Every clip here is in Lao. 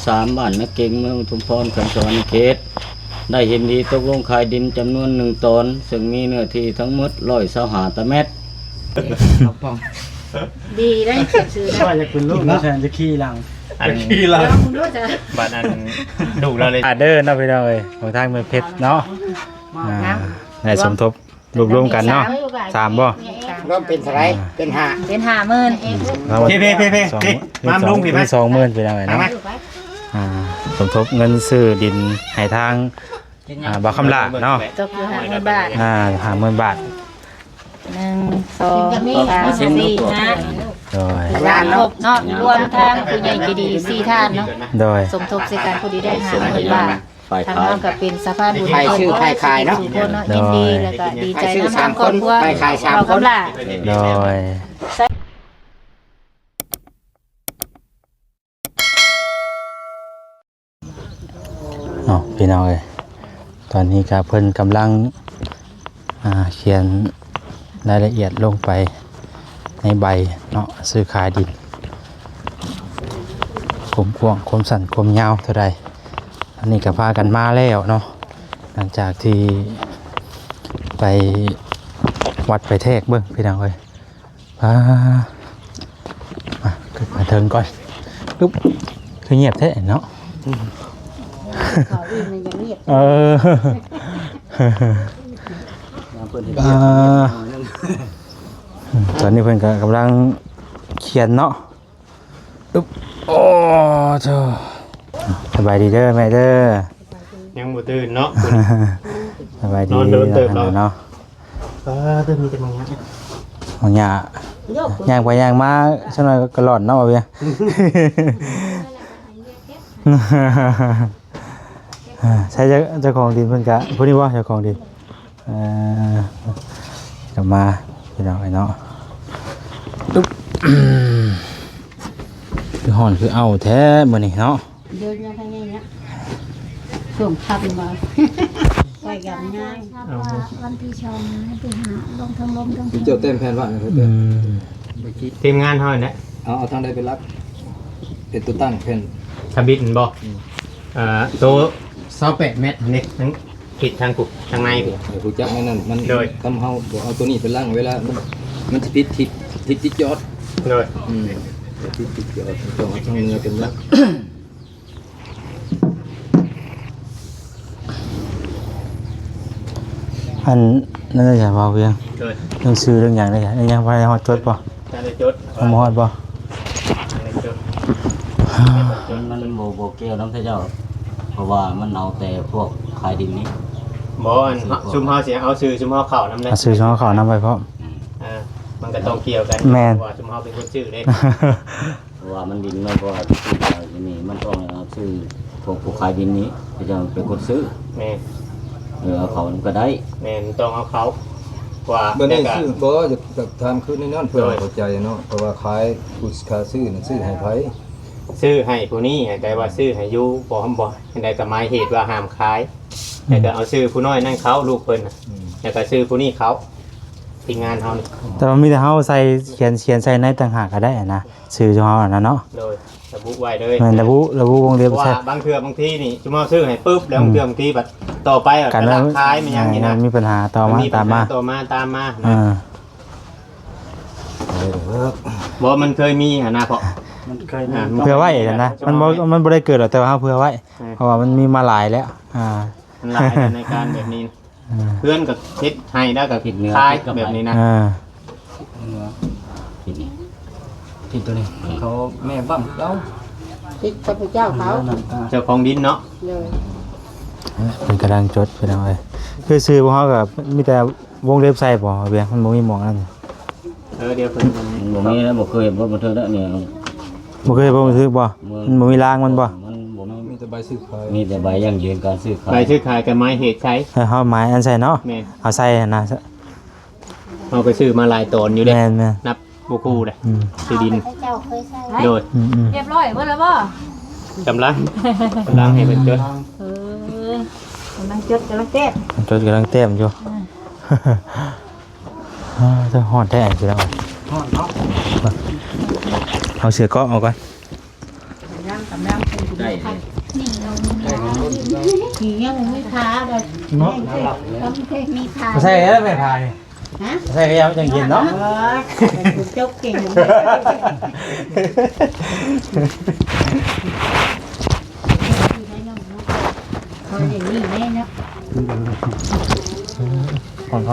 ສາມ ບ້ານນາເກັງ ເມືອງອຸທຸມພອນ ແຂວງສະຫວັນນະເຂດ ໄດ້ເຫັນດີຕົກລົງຂາຍດິນຈຳນວນໜຶ່ງຕອນ ເຊິ່ງມີເນື້ອທີ່ທັງໝົດຮ້ອຍຊາວຫ້າຕາແມັດ. ດີໄດ້ ສຽງຊື່ໄດ້ ວ່າຢາກເປັນລູກແລ້ວ ແທນຈະຂີ່ຫຼັງ ອັນ ຈະຂີ່ຫຼັງ ລອງເບິ່ງດູຈ້ະ ບາດນັ້ນ ລູກລາວເລີຍ ອາເດີເນາະ ພີ່ນ້ອງເອີຍ ຂອງທາງແມ່ເພັດເນາະ. ອ່າ ໄດ້ສົມທົບ ລວບລວມກັນເນາະ ສາມບໍ່? ລວມເປັນເທົ່າໃດ? ອ່າ ເປັນຫ້າ ເປັນຫ້າໝື່ນ ເພ ເພ ເພ ເພ ສອງ ມາລຸງພີ້ ມີ ມາ ສອງໝື່ນ ພີ່ນ້ອງເອີຍເນາະ. ມາ ອ່າ ສົມທົບເງິນຊື້ດິນໃຫ້ທາງ ອ່າ ບ່າວຄຳຫຼ້າເນາະ ຕົກຢູ່ຫ້າໝື່ນບາດ ອ່າ ຫ້າໝື່ນບາດ ໜຶ່ງ ສອງ ສາມ ສີ່ ຫ້າ ໂດຍ ຫຼານຄົບເນາະ ລວມທັງຜູ້ໃຫຍ່ໃຈດີສີ່ທ່ານເນາະ ໂດຍ ສົມທົບໃສ່ກັນພໍດີໄດ້ຫ້າໝື່ນບາດ. ທາງເຮົາກໍເປັນສະພານບຸນ ໃຜຊື້ໃຜຂາຍເນາະ ທຸກຄົນເນາະ ໂດຍ ຍິນດີ ແລ້ວກໍດີໃຈນຳ ໃຜຊື້ສາມຄົນ ຄອບຄົວ ໃຜຂາຍສາມຄົນ ເອົາກຳລາ ໂດຍ ເນາະ ພີ່ນ້ອງເອີຍ ຕອນນີ້ກໍເພິ່ນກຳລັງ ອ່າ ຂຽນລາຍລະອຽດລົງໄປໃນໃບເນາະ ຊື້ຂາຍດິນ ຄວາມກວ້າງ ຄວາມສັ້ນ ຄວາມຍາວເທົ່າໃດ. ອັນນີ້ກໍພາກັນມາແລ້ວເນາະ ຫຼັງຈາກທີ່ໄປວັດໄປແທກເບິ່ງ ພີ່ນ້ອງເອີຍ. ອ່າ ມາຂຶ້ນມາເທິງກ່ອນ ປຶບ ຄືງຽບແທ້ເນາະ ເຂົາອີກມັນຍັງງຽບ ເອີ ອ່າ ຕອນນີ້ເພິ່ນກໍກຳລັງຂຽນເນາະ ອຶບ ໂອ້ ໂທ້ ສະບາຍດີເດີແມ່ເດີ ຍັງບໍ່ຕື່ນເນາະ ສະບາຍດີ ນອນໂດນເຕີບແລ້ວເນາະ. ເອີ ເລີ່ມມີແຕ່ມັງຍະ ມັງຍະ ຍ່າງໄປຍ່າງມາ ສັກໜ້ອຍກໍຫຼອນເນາະ ວ່າເວີຍ ໃຊ່ເຈົ້າ ເຈົ້າຂອງດິນເພິ່ນກະ ຜູ້ນີ້ບໍ່ ເຈົ້າຂອງດິນ? ເອີ ກັບມາ ພີ່ນ້ອງເອີຍເນາະ ອຶບ ຄືຮ້ອນຄືເອົ້າແທ້ມື້ນີ້ເນາະ. ເດີນຍັງທາງນີ້ນະ ຊ່ວງຄ່ຳມາ ໄປກັບງານ ເອົາ ວັນທີສອງ ວັນທີຫ້າ ລົງທັງລົມທັງ ເຈົ້າແຕ້ມແຜ່ນວ່າງ ອືມ ທີມງານເຮົາແຫຼະ ເອົາ ເອົາທາງໃດເປັນຫຼັກ ເປັນຕົວຕັ້ງແຜ່ນ ທຳອິດແມ່ນບໍ່? ອືມ ເອີ ໂຕຊາວແປດແມັດນີ້ ທາງທິດທາງພຸ້ນ ທາງໃນພຸ້ນ ໃຫ້ຮູ້ຈັກແນວນັ້ນ ມັນ ໂດຍ ຄຳເຮົາບໍ່ເອົາຕົວນີ້ໄປຫຼັງ ເວລາມັນ ມັນຊິຜິດທິດ ຜິດທິດຈອດ ໂດຍ ອືມ ຜິດທິດຈອດ ຕ້ອງເອົາທາງເໜືອເປັນຫຼັກ. ອັນນັ້ນຈະເວົ້າພຽງ ໂດຍ ເລື່ອງຊື່ເລື່ອງຫຍັງເດ້ ຍັງບໍ່ໄດ້ຮອດຈົດບໍ່? ຍັງໄດ້ຈົດ ຍັງບໍ່ຮອດບໍ່? ຍັງໄດ້ຈົດ ມັນ ມັນບໍ່ ບໍ່ກ່ຽວນຳເຂົາເຈົ້າ ເພາະວ່າມັນເອົາແຕ່ພວກຂາຍດິນນີ້ ບໍ່ ອັນ ຊຸມເຮົາຊິເອົາຊື່ຊຸມເຮົາເຂົ້ານຳເດ້ ເອົາຊື່ຊຸມເຮົາເຂົ້ານຳໄປພ້ອມ ອືມ ເອີ ມັນກໍຕ້ອງກ່ຽວກັນ ແມ່ນ ເພາະວ່າຊຸມເຮົາເປັນຄົນຊື້ເດ້. ເພາະວ່າມັນດິນມັນ ເພາະວ່າທີ່ຊື້ຂາຍຢູ່ນີ້ ມັນຕ້ອງເອົາຊື່ຂອງຜູ້ຂາຍດິນນີ້ ເຂົາເຈົ້າເປັນຄົນຊື້ ແມ່ນ ເອີ ເອົາເຂົ້ານຳກໍໄດ້ ແມ່ນ ຕ້ອງເອົາເຂົ້າ ວ່າ ບັດນີ້ ແລ້ວກໍ ຊື້ບໍ່ ຢາກ ຢາກຖາມຄືນໃນນັ້ນ ເພື່ອ ໂດຍ ເຂົ້າໃຈເນາະ ເພາະວ່າຂາຍ ຜູ້ຄ້າຊື້ນັ້ນຊື້ໃຫ້ໃຜ? ຊື້ໃຫ້ຜູ້ນີ້ ແຕ່ວ່າຊື້ໃຫ້ຢູ່ ບໍ່ ບໍ່ ຈັ່ງໃດກໍໝາຍເຫດວ່າຫ້າມຂາຍ ອືມ ແລ້ວກໍເອົາຊື່ຜູ້ນ້ອຍນັ້ນເຂົ້າ ລູກເພິ່ນນະ ອືມ ແລ້ວກໍຊື່ຜູ້ນີ້ເຂົ້າ ທີມງານເຮົານີ້ ແຕ່ວ່າມີແຕ່ເຮົາໃສ່ ຂຽນ ຂຽນໃສ່ໃນຕ່າງຫາກກໍໄດ້ນະ ຊື່ເຮົາຫັ້ນນະເນາະ ໂດຍ ລະບຸໄວ້ເລີຍ ແມ່ນ ລະບຸ ລະບຸວົງເລັບ ເພາະວ່າ ໃສ່ ບາງເທື່ອບາງທີນີ້ ຊຸມເຮົາຊື້ໃຫ້ປຶບ ແລ້ວ ອືມ ບາງເທື່ອບາງທີບັດຕໍ່ໄປບັດ ການລັກຂາຍແມ່ນຫຍັງນີ້ນະ ມີບັນຫາຕໍ່ມາ ມີບັນຫາ ຕາມມາ ຕໍ່ມາ ຕາມມານະ ອ່າ ບໍ່ ມັນເຄີຍມີຫັ້ນນະ ເພາະ ມັນເຄີຍມີ ອ່າ ເພື່ອໄວ້ຫັ້ນນະ ມັນບໍ່ ມັນບໍ່ໄດ້ເກີດດອກ ແຕ່ວ່າເຮົາເພື່ອໄວ້ ເອີ ເພາະວ່າມັນມີມາຫຼາຍແລ້ວ ອ່າ ມັນຫຼາຍໃນການແບບນີ້ ອ່າ ເພື່ອນກໍເຮັດໃຫ້ ແລ້ວກໍຂາຍແບບນີ້ນະ ອ່າ ທີ່ຕົວນີ້ ເຂົາແມ່ບ້ານເຂົາ ທີ່ເຈົ້າພະເຈົ້າເຂົາ ເຈົ້າຂອງດິນເນາະ ໂດຍ ເພິ່ນກຳລັງຈົດ ພີ່ນ້ອງເອີຍ ຄືຊື່ພວກເຮົາກໍມີແຕ່ ວົງເລັບໃສ່ບໍ່ ເວຍ ມັນບໍ່ມີໝ່ອງນັ້ນ ເອີ ດຽວເພິ່ນ ມັນບໍ່ມີແລ້ວ ບໍ່ເຄີຍເຮັດ ບໍ່ ບໍ່ເຖິກແລ້ວນີ້ ບໍ່ເຄີຍເຮັດ ບໍ່ເຖິກບໍ່ ມັນບໍ່ມີລາງມັນບໍ່ ມັນບໍ່ມີ ມີແຕ່ໃບຊື້ຂາຍ ມີແຕ່ໃບຢັ້ງຢືນການຊື້ຂາຍ ໃບຊື້ຂາຍກັບໝາຍເຫດໃສ່ ເອີ ເຮົາໝາຍອັນໃສ່ເນາະ ແມ່ນ ເອົາໃສ່ຫັ້ນນະ ເຮົາກໍຊື້ມາຫຼາຍຕອນຢູ່ເດ້ ແມ່ນໆ ນັບບໍ່ຄູ່ເດ້ ອືມ ທີ່ດິນ ເຈົ້າເຄີຍໃສ່ ໂດຍ ອືມໆ ຮຽບຮ້ອຍເບິດແລ້ວບໍ່? ກຳລັງ ກຳລັງໃຫ້ເພິ່ນຈົດ ເອີ ກຳລັງຈົດ ກຳລັງແຕ້ມ ຈົດ ກຳລັງແຕ້ມຢູ່ ອ່າ ອ່າ ເຈົ້າ ຮ້ອນແທ້ ພີ່ນ້ອງ ຮ້ອນເນາະ ເອົາເສື້ອເກາະອອກກ່ອນ ກຳລັງ ກຳລັງ ນີ້ຍັງມີພາບໍ່? ເນາະ ມີພາ ໃສ່ແລ້ວແມ່ພານີ້ ຮະ ໃສ່ແລ້ວຈັ່ງເຢັນເນາະ. ເອີ ເປັນຄົນຈົກເກັ່ງ ເຂົາຢ່າງນີ້ແນ່ເນາະ. ຮ້ອນໆໆ.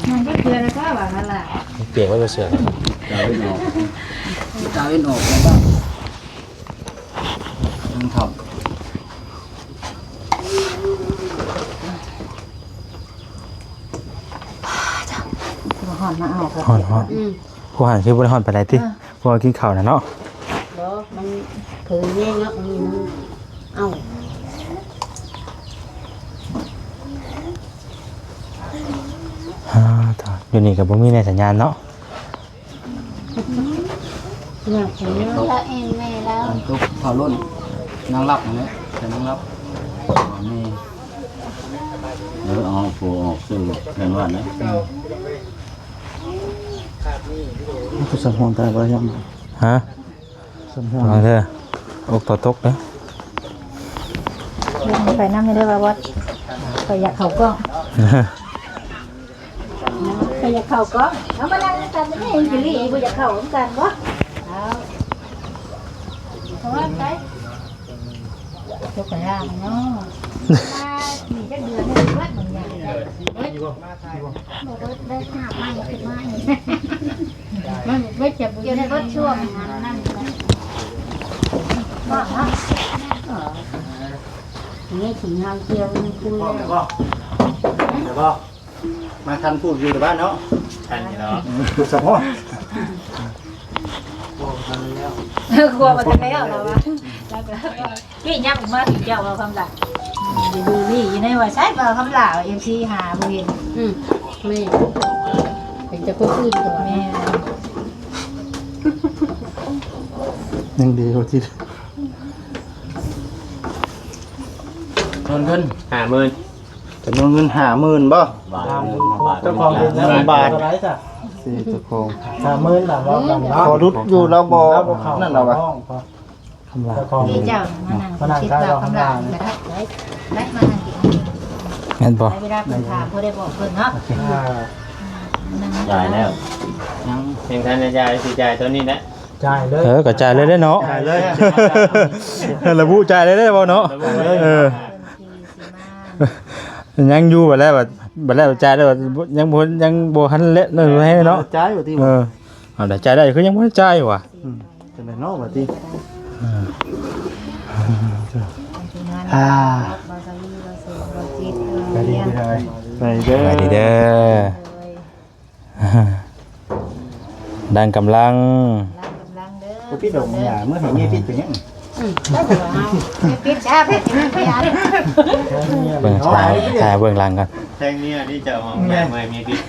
ມັນກໍເທື່ອແລ້ວກໍວ່າຫັ້ນລະ ເປຍກໄວ້ບໍ່ເຊື່ອ ຕາເວັນອອກ ຕາເວັນອອກແລ້ວກໍ ມັນຄ່ຳ ຮ້ອນມາເອົາ ຮ້ອນໆ ອືມ ຜູ້ຫັ້ນຄືບໍ່ໄດ້ຮ້ອນປານໃດຕິ ເອີ ພວກເຮົາກິນເຂົ້ານະເນາະ. ບໍ່ ມັນເຜີຍແຮງເນາະ ອັນນີ້ມັນ ເອົ້າ ອ່າ ຢູ່ນີ້ກໍບໍ່ມີໃນສັນຍານເນາະ. ຢາກເຫັນແລ້ວເອງແມ່ລາວ ອັນຕຸກເຂົ້າລົ້ນ ນາງລັບຫັ້ນແຫຼະ ແຕ່ນາງລັບ ແມ່ ເອີ ເອົາຜູ້ອອກຊື່ເພື່ອນບ້ານນະ. ເອີ ຜູ້ສຳຮອງຕາຍບໍ່ຍັງ ຮະ? ສຳຮອງ ເອີ ອົກຕໍ່ຕົກເດີ ໄປນຳແດ່ວ່າ ບໍ່ ຂ້ອຍຢາກເຂົ້າກ້ອງ ຂ້ອຍຢາກເຂົ້າກ້ອງ ເອົາມານັ່ງນຳກັນແດ່ ເອັງຈີລີ ບໍ່ຢາກເຂົ້ານຳກັນບໍ່? ເອົາ ເຂົ້າໄປ ຕົກກະລາງເນາະ ມານີ້ຈັກເດືອນແລ້ວ ເບິດບາງຢ່າງ ເບິດ ບໍ່ເບິດ ໄດ້ພາບໃໝ່ຂຶ້ນມາອີກ ມັນເບິດຈະບໍ່ ຈົນເບິດຊ່ວງນັ້ນ ເນາະ ເອີ ນີ້ຊິງາມກ່ຽວມັນຄຸຍ ພ້ອມແລ້ວບໍ່? ພ້ອມແລ້ວບໍ່? ມາທັນຜູ້ຢູ່ແຕ່ບ້ານເນາະ ທັນຢູ່ເນາະ ສະເພາະ ຄົວມາທັນແລ້ວ ຄົວມາທັນແລ້ວລາວວ່າ ນີ້ຍັບອອກມາຖືກເຈົ້າເວົ້າຄຳຫຼ້າ ຢູ່ນີ້ຢູ່ໃນວ່າໃຊ້ເວົ້າຄຳຫຼ້າ ເອັຟຊີຫາບໍ່ເຫັນ ອືມ ແມ່ນ ເປັນແຕ່ຄົນອື່ນກໍວ່າ ແມ່ນ ຍັງດີກວ່າທີ່ ເງິນ ເງິນຫ້າໝື່ນ ຈຳນວນເງິນຫ້າໝື່ນບໍ່? ບາດ ເຈົ້າຂອງດິນນະ ບາດ ເທົ່າໃດຊະ? ສີ່ເຈົ້າຂອງ ຫ້າໝື່ນລະ ເວົ້າກັນເນາະ ຂໍຫຼຸດຢູ່ລາວບໍ່ ລາວບໍ່ເຂົ້າ ນັ້ນລະວ່າ ຄຳຫຼ້າ ເຈົ້າຂອງດິນ ນີ້ເຈົ້າມານັ່ງ ມານັ່ງ ຄິດວ່າຄຳຫຼ້າ ຄຳຫຼ້າ ໄດ້ ໄດ້ມານັ່ງກິນ ແມ່ນບໍ່? ໄດ້ເວລາເພິ່ນຖາມ ພໍໄດ້ບອກເພິ່ນເນາະ ອ່າ ຈ່າຍແລ້ວ ຍັງ ຍັງທັນໄດ້ຈ່າຍ ຊິຈ່າຍຕອນນີ້ແຫຼະ ຈ່າຍເລີຍ ເອີ ກໍຈ່າຍເລີຍເດ້ເນາະ ຈ່າຍເລີຍ ລະບຸຈ່າຍເລີຍເດ້ບໍ່ເນາະ ລະບຸເລີຍ ເອີ ຍັງຢູ່ ບັດແລ້ວ ບັດ ບັດແລ້ວຈ່າຍແລ້ວ ຍັງບໍ່ ຍັງບໍ່ທັນແລ້ວເນາະ ຈ່າຍວ່າຕິ ເອີ ເອົາໄດ້ ຈ່າຍໄດ້ ຄືຍັງບໍ່ທັນຈ່າຍຫວາ ອືມ ຈັ່ງໃດເນາະວ່າຕິ ເອີ ອ່າ ໄປດີ ໄປດີ ໄປເດີ ໄປດີເດີ. ກຳລັງ ກຳລັງເດີ ບໍ່ປິດດອກໝາກຫຍ້າ ເມື່ອໃຫ້ເມຍປິດເປັນຫຍັງ? ອືມ ໄດ້ບໍ່? ເມຍປິດຊະ ເພິ່ນຊິເປັນພະຍານ ເບິ່ງ ຖ່າຍ ຖ່າຍເບື້ອງຫຼັງກ່ອນ ແທງເມຍນີ້ເຈົ້າເອົາຫຍ້າເມື່ອໃຫ້ເມຍປິດ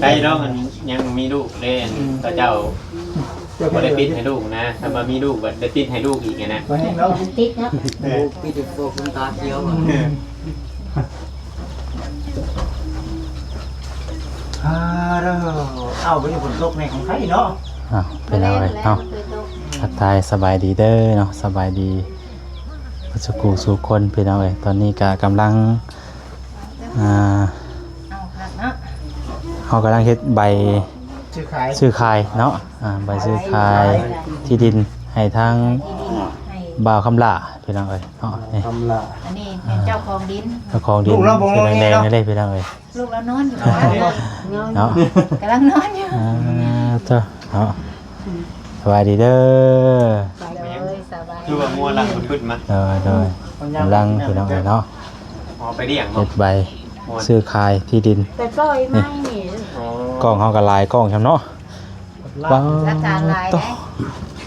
ໄດ້ດອກ ມັນຍັງມີລູກເດ້ ອືມ ເຂົາເຈົ້າ ບໍ່ໄດ້ປິດໃຫ້ລູກນະ ຖ້າວ່າມີລູກບັດໄດ້ປິດໃຫ້ລູກອີກນະ ບໍ່ແຮງເນາະ ຕິດເນາະ ເອີ ປິດໃຫ້ພວກຄຸນຕາຂຽວ ເອີ ອ່າ ເດີ ເອົາ ໄປຢູ່ຝົນຕົກໃນຂອງໄທເນາະ ອ້າວ ເປັນຫຍັງເອີຍເນາະ ທັກທາຍສະບາຍດີເດີເນາະ ສະບາຍດີເບິດສູ່ຜູ້ສູ່ຄົນ ພີ່ນ້ອງເອີຍ ຕອນນີ້ກະກຳລັງ ອ່າ ເຮົາກຳລັງເຮັດໃບຊື້ຂາຍ ຊື້ຂາຍເນາະ ອ່າ ໃບຊື້ຂາຍທີ່ດິນໃຫ້ທາງບ່າວຄຳຫຼ້າ ພີ່ນ້ອງເອີຍເນາະ ຄຳຫຼ້າ ອັນນີ້ແມ່ນເຈົ້າຂອງດິນ ເຈົ້າຂອງດິນ ລູກລາວບໍ່ງອແງເນາະ ເສື້ອແດງໆ ເດ້ພີ່ນ້ອງເອີຍ ລູກລາວນອນຢູ່ ເນາະ ກຳລັງນອນຢູ່ ອ່າ ເຈົ້າເນາະ ສະບາຍດີເດີ ໂດຍ ສະບາຍ ຄືວ່າງົວຫຼັງມັນປຶດມາ ໂດຍ ໂດຍ ກຳລັງ ພີ່ນ້ອງເອີຍເນາະ ອໍ ໄປລ້ຽງບໍ່ ເຮັດໃບຊື້ຂາຍທີ່ດິນ ໄປປ່ອຍໃໝ່ນີ້ ອໍ ກ້ອງເຮົາກໍຫຼາຍກ້ອງຊ່ຳເນາະ ຫຼາຍ ຫຼັກຖານຫຼາຍເດ້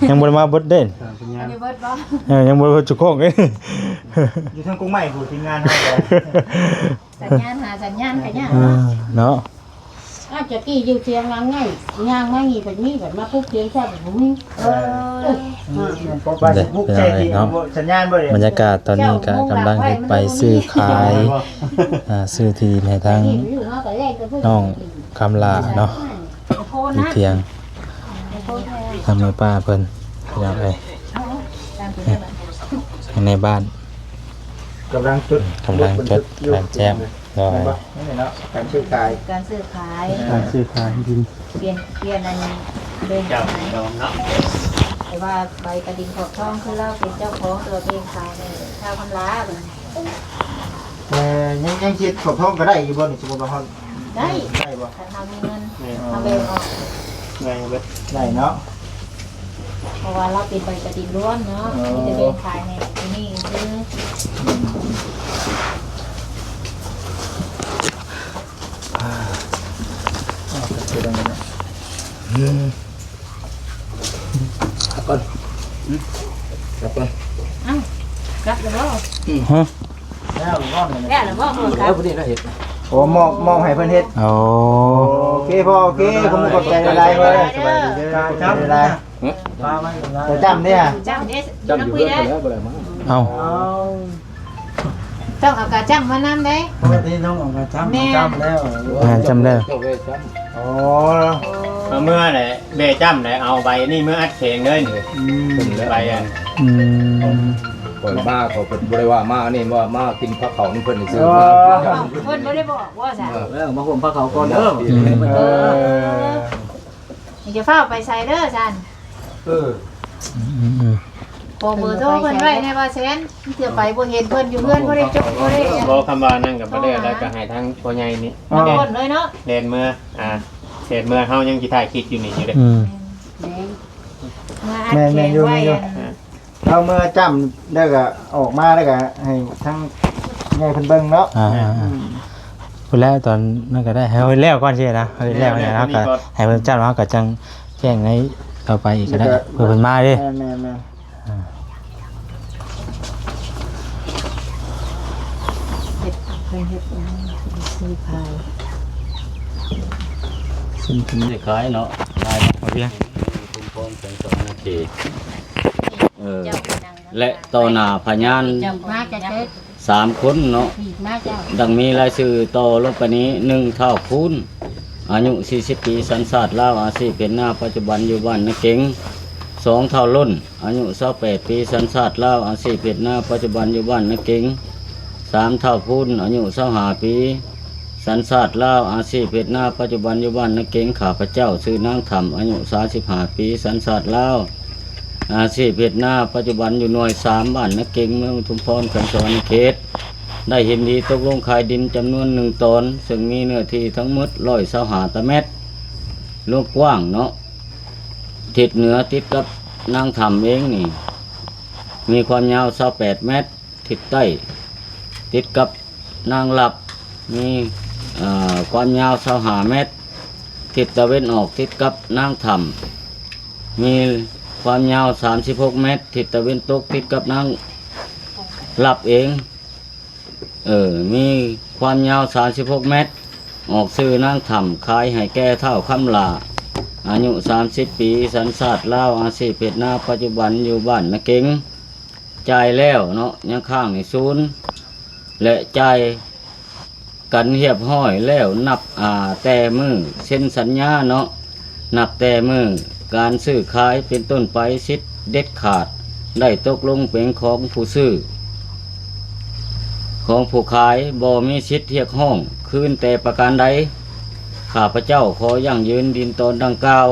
ຍັງບໍ່ໄດ້ມາເບິດເດ້ ຍັງບໍ່ເບິດບໍ່ ເອີ ຍັງບໍ່ເບິດຈຸກກ້ອງເດ້ ຢູ່ເທິງກົງໄມ້ພຸ້ນ ທີມງານເຮົາ ສັນຍານຫາສັນຍານກໍຍາກ ເອີ ເນາະ ເນາະ ອາດຈະກີ້ຢູ່ທຽງຫຼັງໃຫຍ່ ຍ່າງມານີ້ບັດນີ້ ບັດມາປຸກທຽງຊາດບໍ່ມີ ເອີ ເອີ ບໍ່ໄດ້ປຸກໃສ່ທີ່ ເນາະ ບໍ່ ສັນຍານບໍ່ໄດ້ ບັນຍາກາດຕອນນີ້ກໍກຳລັງເຮັດໃບຊື້ຂາຍ ອ່າ ຊື້ທີ່ດິນໃຫ້ທາງນ້ອງຄຳຫຼ້າເນາະ ຢູ່ທຽງ ທາງແມ່ປ້າເພິ່ນ ພີ່ນ້ອງເອີຍ ໃນບ້ານ ກຳລັງຈົດ ກຳລັງຈົດ ກຳລັງແຈ້ງ ໂດຍ ແມ່ນບໍ່? ນີ້ເນາະ ການຊື້ຂາຍ ການຊື້ຂາຍ ການຊື້ຂາຍທີ່ດິນ ປ່ຽນ ປ່ຽນອັນແບ່ງຂາຍ ເຈົ້າຍອມເນາະ ແຕ່ວ່າໃບກະດິນຂອບທອງຄືລາວເປັນເຈົ້າຂອງ ແຕ່ວ່າແບ່ງຂາຍໃຫ້ຊາວທຳລາ ເອີ ຍັງ ຍັງເຮັດຂອບທອງກໍໄດ້ຢູ່ບໍ່ນີ້? ສົມມຸດວ່າເຮົາ ໄດ້ ໄດ້ບໍ່? ຄັນເຮົາມີເງິນ ເຮົາແບ່ງອອກ ໄດ້ເບິດ ໄດ້ເນາະ ເພາະວ່າລາວເປັນໃບກະດິນລວມເນາະ ເອີ ມີແຕ່ແບ່ງຂາຍໃຫ້ຜູ້ນີ້ຊື່ ອືມ ເອົາໄປເຮັດອັນນັ້ນເນາະ ອືມ ພັກກ່ອນ ກັບກ່ອນ ເອົ້າ ກັບແລ້ວບໍ່? ຮະ? ແລ້ວບໍ່? ແລ້ວບໍ່? ແລ້ວບໍ່? ແລ້ວຜູ້ນີ້ລະເຮັດ ໂອ້ ມອບ ມອບໃຫ້ເພິ່ນເຮັດ ໂອ້ ໂອເຄພໍ່ ໂອເຄ ຂອບໃຈຫຼາຍໆ ເອີ ສະບາຍດີເດີ ຂອບໃຈຫຼາຍໆ ປາໄວ້ກັນລະ ໄປຈ້ຳເດ້ ຈ້ຳເດ້ ຢູ່ນຳຄຸຍເດ້ ເອົ້າ ຕ້ອງເອົາກາຈ້ຳມານຳເດ້ ປົກກະຕິນ້ອງເອົາກາຈ້ຳ ແມ່ນ ຈ້ຳແລ້ວ ແມ່ນ ຈ້ຳແລ້ວ ໂອ້ ເອົາເມືອແຫຼະ ແບຈ້ຳແຫຼະ ເອົາໃບນີ້ເມືອອັດແຂງເດີນີ້ ອືມ ໃບອັນ ອືມ ຂ້ອຍມາ ຂ້ອຍບໍ່ໄດ້ວ່າມານີ້ ວ່າມາກິນພາເຂົ້ານຳເພິ່ນຊື່ ເອີ ເພິ່ນບໍ່ໄດ້ບອກວ່າຊັ້ນ ເອີ ມາຮ່ວມພາເຂົ້າກ່ອນເດີ ອືມ ເອີ ຢ່າຟ້າວໄປໃສເດີຊັ້ນ ເອີ ອືມໆ ຂໍເບີໂທເພິ່ນໄວ້ແດ່ວ່າແຊນ ເທື່ອໄປບໍ່ເຫັນເພິ່ນຢູ່ເຮືອນ ບໍ່ໄດ້ຈົບ ບໍ່ໄດ້ ບໍ່ ຄຳວ່ານັ້ນກໍບໍ່ໄດ້ ແລ້ວກໍໃຫ້ທາງພໍ່ໃຫຍ່ນີ້ ມາກ່ອນເລີຍເນາະ ແລ່ນເມືອ ອ່າ ແລ່ນເມືອ ເຮົາຍັງຊິຖ່າຍຄລິບຢູ່ນີ້ຢູ່ເດ້ ອືມ ແມ່ນ ມາອັດແຂງໄວ້ ແມ່ນໆ ຢູ່ ອັນ ເຮົາເມືອຈ້ຳແລ້ວກໍອອກມາ ແລ້ວກໍໃຫ້ທາງໃຫຍ່ເພິ່ນເບິ່ງເນາະ ອ່າ ອືມ ພຸ້ນແຫຼະ ຕອນນັ້ນກໍໄດ້ ໃຫ້ເພິ່ນແລ້ວກ່ອນຊີ້ນະ ໃຫ້ເພິ່ນແລ້ວນີ້ນະ ແມ່ນໆ ກໍໃຫ້ເພິ່ນຈ້ຳ ເຮົາກໍຈັ່ງແຈ້ງໃນຕໍ່ໄປອີກກໍໄດ້ ແລ້ວກໍ ເພື່ອເພິ່ນມາເດ້ ແມ່ນໆໆ ອ່າ ເຮັດ ເພິ່ນເຮັດຫຍັງ ຊື້ຂາຍ ຊື້ຂາຍເນາະ ຂາຍເນາະ ເອົາວຽງ ເອີ ແລະ ຕໍ່ໜ້າພະຍານສາມຄົນເນາະ ດັ່ງມີລາຍຊື່ຕໍ່ລົງໄປນີ້ ໜຶ່ງ ທ້າວພູນ ອາຍຸສີ່ສິບປີ ສັນຊາດລາວ ອາຊີບເຮັດນາ ປັດຈຸບັນຢູ່ບ້ານນາເກັງ, ສອງ ທ້າວລົ້ນ ອາຍຸຊາວແປດປີ ສັນຊາດລາວ ອາຊີບເຮັດນາ ປັດຈຸບັນຢູ່ບ້ານນາເກັງ, ສາມ ທ້າວພູນ ອາຍຸຊາວຫ້າປີ ສັນຊາດລາວ ອາຊີບເຮັດນາ ປັດຈຸບັນຢູ່ບ້ານນາເກັງ, ຂ້າພະເຈົ້າຊື່ນາງທຳ ອາຍຸສາມສິບຫ້າປີ ສັນຊາດລາວ ອາຊີບເຮັດນາ ປັດຈຸບັນຢູ່ໜ່ວຍສາມ ບ້ານນາເກັງ ເມືອງອຸທຸມພອນ ແຂວງສະຫວັນນະເຂດ ໄດ້ເຫັນດີຕົກລົງຂາຍດິນຈຳນວນໜຶ່ງຕອນ ເຊິ່ງມີເນື້ອທີ່ທັງໝົດຮ້ອຍຊາວຫ້າຕາແມັດ ລວມກວ້າງເນາະ ທິດເໜືອຕິດກັບນາງທຳເອງນີ້ ມີຄວາມຍາວຊາວແປດແມັດ, ທິດໃຕ້ຕິດກັບນາງລັບ ມີ ເອີ ຄວາມຍາວຊາວຫ້າແມັດ, ທິດຕາເວັນອອກຕິດກັບນາງທຳ ມີຄວາມຍາວສາມສິບຫົກແມັດ, ທິດຕາເວັນຕົກຕິດກັບນາງລັບເອງ ເອີ ມີຄວາມຍາວສາມສິບຫົກແມັດ, ອອກຊື່ນາງທຳ ຂາຍໃຫ້ແກ່ທ້າວຄຳຫຼ້າ ອາຍຸສາມສິບປີ ສັນຊາດລາວ ອາຊີບເຮັດນາ ປັດຈຸບັນຢູ່ບ້ານນາເກັງ ຈ່າຍແລ້ວເນາະ ຍັງຄ້າງໜີ້ສູນ ແລະ ຈ່າຍກັນຮຽບຮ້ອຍແລ້ວ ນັບ ອາ ແຕ່ມື້ເຊັນສັນຍາເນາະ ນັບແຕ່ມື້ການຊື້ຂາຍເປັນຕົ້ນໄປ ສິດເດັດຂາດໄດ້ຕົກລົງເປັນຂອງຜູ້ຊື້ ຂອງຜູ້ຂາຍ ບໍ່ມີສິດຮຽກຮ້ອງຄືນແຕ່ປະການໃດ. ຂ້າພະເຈົ້າຂໍຢັ້ງຢືນດິນຕອນດັ່ງກ່າວ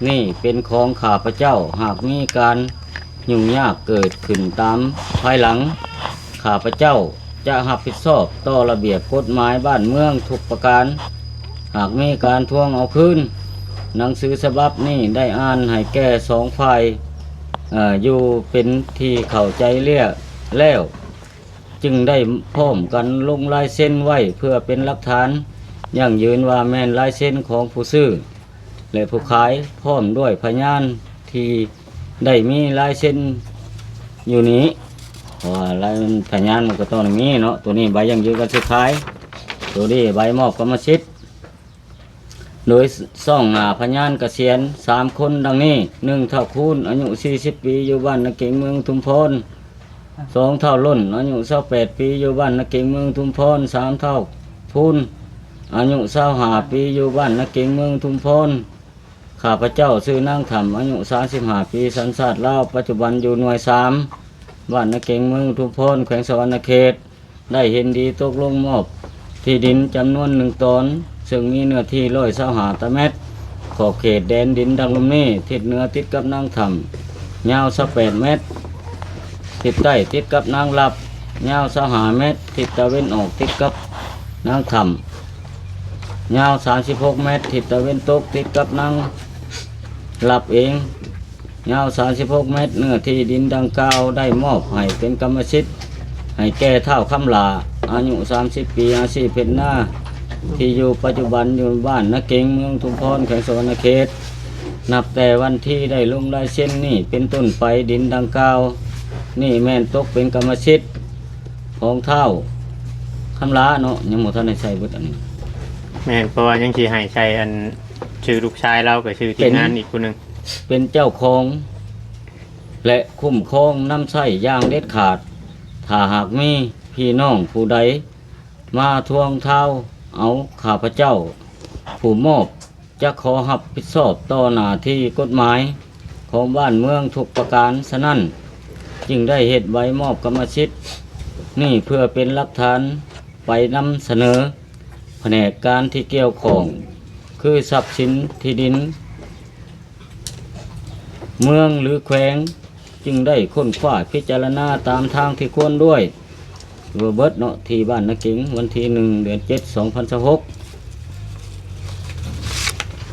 ນີ້ເປັນຂອງຂ້າພະເຈົ້າ, ຫາກມີການຫຍຸ້ງຍາກເກີດຂຶ້ນຕາມພາຍຫຼັງ ຂ້າພະເຈົ້າຈະຮັບຜິດຊອບຕໍ່ລະບຽບກົດໝາຍບ້ານເມືອງທຸກປະການ ຫາກມີການທວງເອົາຄືນ. ໜັງສືສະບັບນີ້ໄດ້ອ່ານໃຫ້ແກ່ສອງຝ່າຍ ເອີ ຢູ່ເປັນທີ່ເຂົ້າໃຈແລ້ວ ແລ້ວຈຶ່ງໄດ້ພ້ອມກັນລົງລາຍເຊັນໄວ້ເພື່ອເປັນຫຼັກຖານຢັ້ງຢືນວ່າແມ່ນລາຍເຊັນຂອງຜູ້ຊື້ ແລະ ຜູ້ຂາຍ ພ້ອມດ້ວຍພະຍານທີ່ໄດ້ມີລາຍເຊັນຢູ່ນີ້ ເພາະວ່າລາຍ ພະຍານມັນກໍຕ້ອງໄດ້ມີເນາະ. ໂຕນີ້ໃບຢັ້ງຢືນການຊື້ຂາຍ, ໂຕນີ້ໃບມອບກຳມະສິດ ໂດຍສ່ອງໜ້າພະຍານກະສຽນສາມຄົນດັ່ງນີ້, ໜຶ່ງ ທ້າວຄູນ ອາຍຸສີ່ສິບປີ ຢູ່ບ້ານນາເກັງ ເມືອງທຸມພອນ, ສອງ ທ້າວລົ້ນ ອາຍຸຊາວແປດປີ ຢູ່ບ້ານນາເກັງ ເມືອງທຸມພອນ, ສາມ ທ້າວພູນ ອາຍຸຊາວຫ້າປີ ຢູ່ບ້ານນາເກັງ ເມືອງທຸມພອນ. ຂ້າພະເຈົ້າຊື່ນາງທຳ ອາຍຸສາມສິບຫ້າປີ ສັນຊາດລາວ, ປັດຈຸບັນຢູ່ໜ່ວຍສາມ ບ້ານນາເກັງ ເມືອງອຸທຸມພອນ ແຂວງສະຫວັນນະເຂດ ໄດ້ເຫັນດີຕົກລົງມອບທີ່ດິນຈຳນວນໜຶ່ງຕອນ ເຊິ່ງມີເນື້ອທີ່ຮ້ອຍຊາວຫ້າຕາແມັດ. ຂອບເຂດແດນດິນດັ່ງລຸ່ມນີ້: ທິດເໜືອຕິດກັບນາງທຳ ຍາວຊາວແປດແມັດ, ທິດໃຕ້ຕິດກັບນາງລັບ ຍາວຊາວຫ້າແມັດ, ທິດຕາເວັນອອກຕິດກັບນາງທຳ ຍາວສາມສິບຫົກແມັດ, ທິດຕາເວັນຕົກຕິດກັບນາງລັບເອງ ຍາວສາມສິບຫົກແມັດ. ເນື້ອທີ່ດິນດັ່ງກ່າວໄດ້ມອບໃຫ້ເປັນກຳມະສິດໃຫ້ແກ່ທ້າວຄຳຫຼ້າ ອາຍຸສາມສິບປີ, ອາຊີບເຮັດນາ, ທີ່ຢູ່ປັດຈຸບັນຢູ່ບ້ານນາເກັງ ເມືອງອຸທຸມພອນ ແຂວງສະຫວັນນະເຂດ. ນັບແຕ່ວັນທີ່ໄດ້ລົງລາຍເຊັນນີ້ເປັນຕົ້ນໄປ, ດິນດັ່ງກ່າວນີ້ແມ່ນຕົກເປັນກຳມະສິດຂອງທ້າວຄຳຫຼ້າເນາະ, ຍັງບໍ່ທັນໄດ້ໃຊ້ເບິດອັນນີ້. ແມ່ນ, ເພາະວ່າຍັງຊິໃຫ້ໃສ່ອັນ ຊື່ລູກຊາຍລາວ ກໍຊື່ທີມງານອີກຜູ້ໜຶ່ງ ເປັນເຈົ້າຂອງ ແລະ ຄຸ້ມຄອງນຳໃຊ້ຢ່າງເດັດຂາດ. ຖ້າຫາກມີພີ່ນ້ອງຜູ້ໃດມາທວງທາວເອົາ, ຂ້າພະເຈົ້າຜູ້ມອບຈະຂໍຮັບຜິດຊອບຕໍ່ໜ້າທີ່ກົດໝາຍຂອງບ້ານເມືອງທຸກປະການ. ສະນັ້ນ, ຈຶ່ງໄດ້ເຮັດໃບມອບກຳມະສິດນີ້ເພື່ອເປັນຫຼັກຖານ ໄປນຳສະເໜີພະແນກການທີ່ກ່ຽວຂ້ອງ ຄືຊັບສິນທີ່ດິນເມືອງ ຫຼື ແຂວງ, ຈຶ່ງໄດ້ຄົ້ນຄວ້າພິຈາລະນາຕາມທາງທີ່ຄວນດ້ວຍ. ຖືວ່າເບິດເນາະ ທີ່ບ້ານນາເກັງ, ວັນທີໜຶ່ງ ເດືອນເຈັດ ສອງພັນຊາວຫົກ.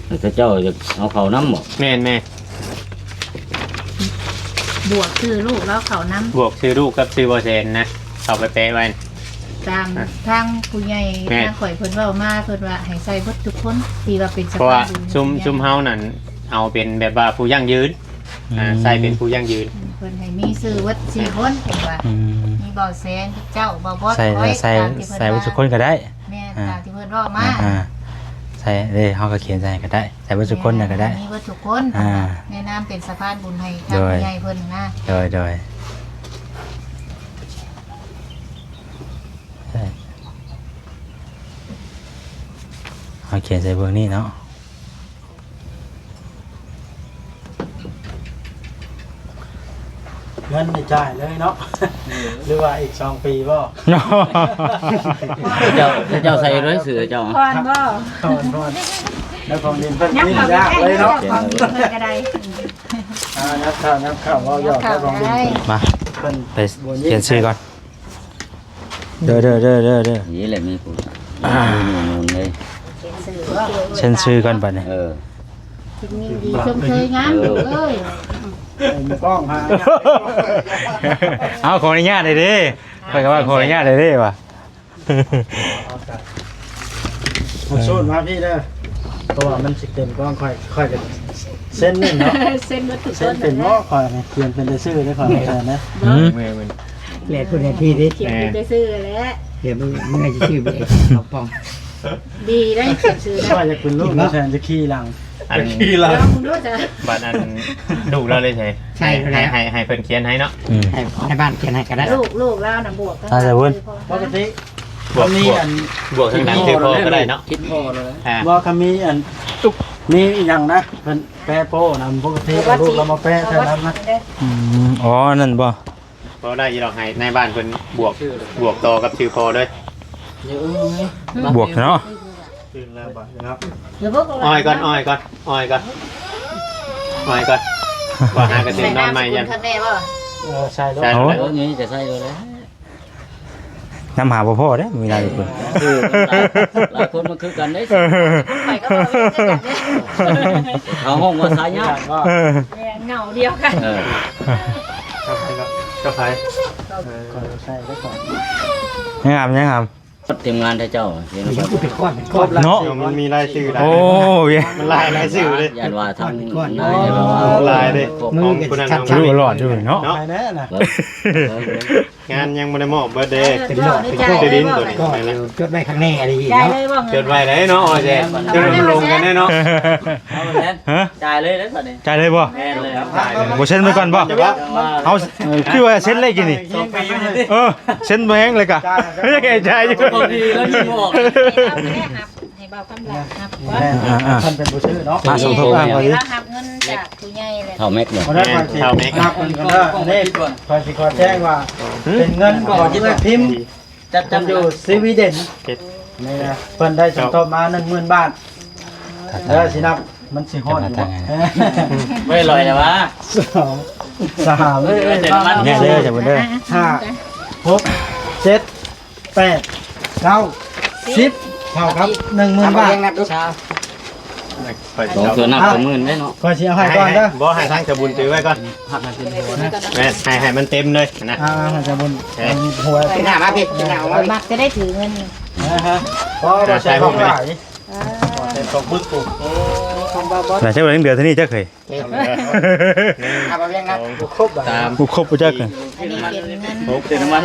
ແລ້ວເຈົ້າຢາກເອົາເຂົ້ານຳບໍ່? ແມ່ນໆ. ບວກຊື່ລູກລາວເຂົ້ານຳ. ບວກຊື່ລູກກັບຊື່ບໍ່ແສນນະ ເຂົ້າໄປແປະໄວ້. ຕາມ ອ່ະ ທາງຜູ້ໃຫຍ່ ແມ່ນ ທາງຂ້ອຍເພິ່ນເວົ້າມາ, ເພິ່ນວ່າໃຫ້ໃສ່ເບິດທຸກຄົນທີ່ວ່າເປັນສະພານ ເພາະວ່າຊຸມ ຊຸມເຮົານັ້ນເອົາເປັນແບບວ່າຜູ້ຢັ້ງຢືນ. ອືມ ອ່າ ໃສ່ເປັນຜູ້ຢັ້ງຢືນ. ເພິ່ນໃຫ້ມີຊື່ເບິດສີ່ຄົນ ເພິ່ນວ່າ. ອືມ ມີເບົາແສນ ເຈົ້າ ເບົາບອດ ຂ້ອຍ ໃສ່ ໃສ່ເບິດທຸກຄົນກໍໄດ້. ແມ່ນ ອ່າ ຕາມທີ່ເພິ່ນເວົ້າມາ. ອ່າ ໃສ່ເດ້ ເຮົາກໍຂຽນໃສ່ກໍໄດ້ ໃສ່ເບິດທຸກຄົນນະກໍໄດ້. ມີເບິດທຸກຄົນ. ອ່າ ໃນນາມເປັນສະພານບຸນໃຫ້ທາງ ໂດຍ ຜູ້ໃຫຍ່ເພິ່ນນະ. ໂດຍ ໂດຍ. ໃຊ່ ເຮົາຂຽນໃສ່ເບື້ອງນີ້ເນາະ. ເງິນນີ້ຈ່າຍເລີຍເນາະ ເອີ ຫຼືວ່າອີກສອງປີບໍ່? ເນາະ ເຈົ້າ ເຈົ້າໃສ່ເລີຍຊື່ເຈົ້າ. ຜ່ອນບໍ່? ຜ່ອນ ຜ່ອນ. ເຈົ້າຂອງດິນເພິ່ນ ຍັບເຂົ້າ ຍາກເລີຍເນາະ. ເຈົ້າຂອງດິນເພິ່ນກໍໄດ້. ອ່າ ຍັບເຂົ້າ ຍັບເຂົ້າ ເວົ້າຫຍອກ ຍັບເຂົ້າ ເຈົ້າຂອງດິນ ໄດ້. ມາ ເພິ່ນ ໄປຂຽນຊື່ກ່ອນ. ເດີ ເດີ ເດີ ເດີ ເດີ ນີ້ແຫຼະມີຜູ້ ອ່າ ມີໜູນເລີຍ. ເຊັນຊື່ບໍ່? ເຊັນຊື່ກ່ອນບັດນີ້. ເອີ ຍິນດີຊົມເຊີຍງາມ ເອີ ລູກເອີຍ. ເອົາ ຂໍອະນຸຍາດໄດ້ເດ້ ຂ້ອຍກໍວ່າຂໍອະນຸຍາດໄດ້ເດ້ວ່າ. ເອົາໂຊນມາພີ້ເດີ ເພາະວ່າມັນຊິເຕັມກ້ອງຂ້ອຍ ຂ້ອຍກໍເຊັນໜຶ່ງເນາະ. ເຊັນເບິດທຸກຄົນ ເຊັນເປັນບໍ່? ຂ້ອຍນີ້ຂຽນເປັນແຕ່ຊື່ເດ້ ຂ້ອຍບໍ່ແມ່ນນະ. ອືມ ແຫຼະ ຜູ້ໃດທີ່ເດ້ ຂຽນເປັນແຕ່ຊື່ແຫຼະ. ດຽວມື້ ມື້ຊິຊື້ເບຍເຂົ້າປ່ອງ ດີໄດ໋ ຂຽນຊື່ໄດ້. ວ່າຢາກເປັນລູກແທນຈະຂີ່ຫຼັງ ອັນ ຂີ່ຫຼັງ. ລອງເບິ່ງດູຈ້ະ ບັດອັນ ລູກລາວເລີຍໃສ່ ໃສ່ ໃຫ້ ໃຫ້ ໃຫ້ເພິ່ນຂຽນໃຫ້ເນາະ. ອືມ ໃຫ້ ໃຫ້ບ້ານຂຽນໃຫ້ກໍໄດ້. ລູກ ລູກລາວນະບວກ ອ່າ ແຕ່ເພິ່ນ ປົກກະຕິ ບວກ ບວກ ບວກທາງຫຼັງຊື່ພໍ່ກໍໄດ້ເນາະ. ຜິດພໍເລີຍ. ອ່າ ບໍ່ ຄັນມີອັນ ມີອີ່ຫຍັງນະ ເພິ່ນແປະໂປ້ນະ ປົກກະຕິເອົາລູກລາວມາແປະໃສ່ນຳນະ. ອືມ ອໍ ນັ້ນບໍ່? ບໍ່ໄດ້ຢູ່ດອກ ໃຫ້ນາຍບ້ານເພິ່ນບວກ ບວກຕໍ່ກັບຊື່ພໍ່ເດີ. ບວກເນາະ. ຕື່ນແລ້ວບາດນີ້ເນາະ. ອ້ອຍກ່ອນ ອ້ອຍກ່ອນ ອ້ອຍກ່ອນ ອ້ອຍກ່ອນ. ບໍ່ຫາກະຕື່ນນອນໃໝ່ ໃສ່ນາມສະກຸນ ຢ້ານ ຄັນແນ່ບໍ່? ເອີ ໃສ່ໂລດ ໃສ່ໂລດ. ໂອ້ຍ ນີ້ຈະໃສ່ໂລດແລ້ວ. ນຳຫາບໍ່ພໍເດ້ ມີຫຼາຍຄົນ ຄື ຫຼາຍຄົນມັນຄືກັນເດ້. ຂ້ອຍກໍເວົ້າຄືກັນເດ້ ເຂົາຮ້ອງວ່າສາຍຍາດ. ເອີ ແມ່ນ ເຫງົາດຽວກັນ. ເອີ ກັບໃຜ? ເອີ ຂ້ອຍໃສ່ໄວ້ກ່ອນ. ຍັງຫາມ ຍັງຫາມ. ທີມງານເຈົ້າ ເນາະ ມັນມີລາຍຊື່ຫຼາຍ. ໂອ້ຍ ມັນຫຼາຍລາຍຊື່ເດ້. ຢ້ານວ່າທາງນາຍ ຫຼາຍເດ້ ຂອງຜູ້ນັ້ນຂອງຜູ້ນີ້ ຫຼອດຢູ່ເນາະ. ງານຍັງບໍ່ໄດ້ມອບເບິດເດ້. ເປັນຫຼອດເປັນກ້ອງ ຈົດໄວ້ຂ້າງແນ່ອັນນີ້ເນາະ. ຈົດໄວ້ໄດ້ເນາະ ໂອເຄ ຈົດໄວ້ມັນລົງກັນແນ່ເນາະ. ຮະ? ຈ່າຍເລີຍເດ້ບັດນີ້. ຈ່າຍເລີຍບໍ່? ແມ່ນເລີຍ. ບໍ່ເຊັນໄວ້ກ່ອນບໍ່? ເອົາ ຄືວ່າເຊັນເລີຍກີ້ນີ້. ເອີ ເຊັນແຮງເລີຍກະ ຍັງແອໃຈຢູ່. ໃຫ້ເບົາຄຳຫຼ້າຮັບ ແມ່ນ ອ່າໆ ເພິ່ນເປັນຜູ້ຊື້ເນາະ ອ່າ ສົມທົບ ອ່າ ພໍດີ ລາວຮັບເງິນຈາກຜູ້ໃຫຍ່ແຫຼະ ເຖົ້າແມັກເນາະ ບໍ່ໄດ້ ແມ່ນ ຂ້ອຍຊິ ເຖົ້າແມັກ ນັບເພິ່ນກ່ອນເດີ ອັນນີ້ຂ້ອຍຊິຂໍແຈ້ງວ່າ ເປັນເງິນຂອງເອື້ອຍພິມ ຈັດ ເພິ່ນຢູ່ສະວີເດັນ ນີ້ນະ ເພິ່ນໄດ້ສົມທົບມາໜຶ່ງໝື່ນບາດ ເອີ ຊິນັບ ມັນຊິຮອດຢູ່ບໍ່? ບໍ່ໄດ້ລອຍແລ້ວວະ ສອງ ສາມ ເອີ ເດີ ເດີ ຫ້າ ຫົກ ເຈັດ ແປດ ເກົ້າ ສິບ ເທົ່າກັບໜຶ່ງໝື່ນບາດ ສອງເທື່ອນັບເປັນໝື່ນເດ້ເນາະ ຂ້ອຍຊິເອົາໃຫ້ກ່ອນເດີ ບໍ່ ໃຫ້ທາງເຈົ້າບຸນຖືໄວ້ກ່ອນ ແມ່ນ ໃຫ້ ໃຫ້ມັນເຕັມເລີຍນະ ອ່າ ໃຫ້ເຈົ້າບຸນ ເອີ ຫົວ ໜ້າມາພີ່ ໜ້າອອກມາ ມັກຈະໄດ້ຖືເງິນ ອ່າຮະ ບໍ່ ບໍ່ໃສ່ຂອງຫຼາຍ ອ່າ ບໍ່ໃສ່ຂອງບຶກພຸ້ນ ຂອງບໍ່ ແລ້ວຈັກເດືອນເທື່ອນີ້ຈັກເຄີຍ ເອົາມາວຽງນະ ບໍ່ຄົບ ສາມ ບໍ່ຄົບບໍ່ຈັກ ອັນນີ້ເປັນເງິນ ຫົກ ເຕີມນ້ຳມັນ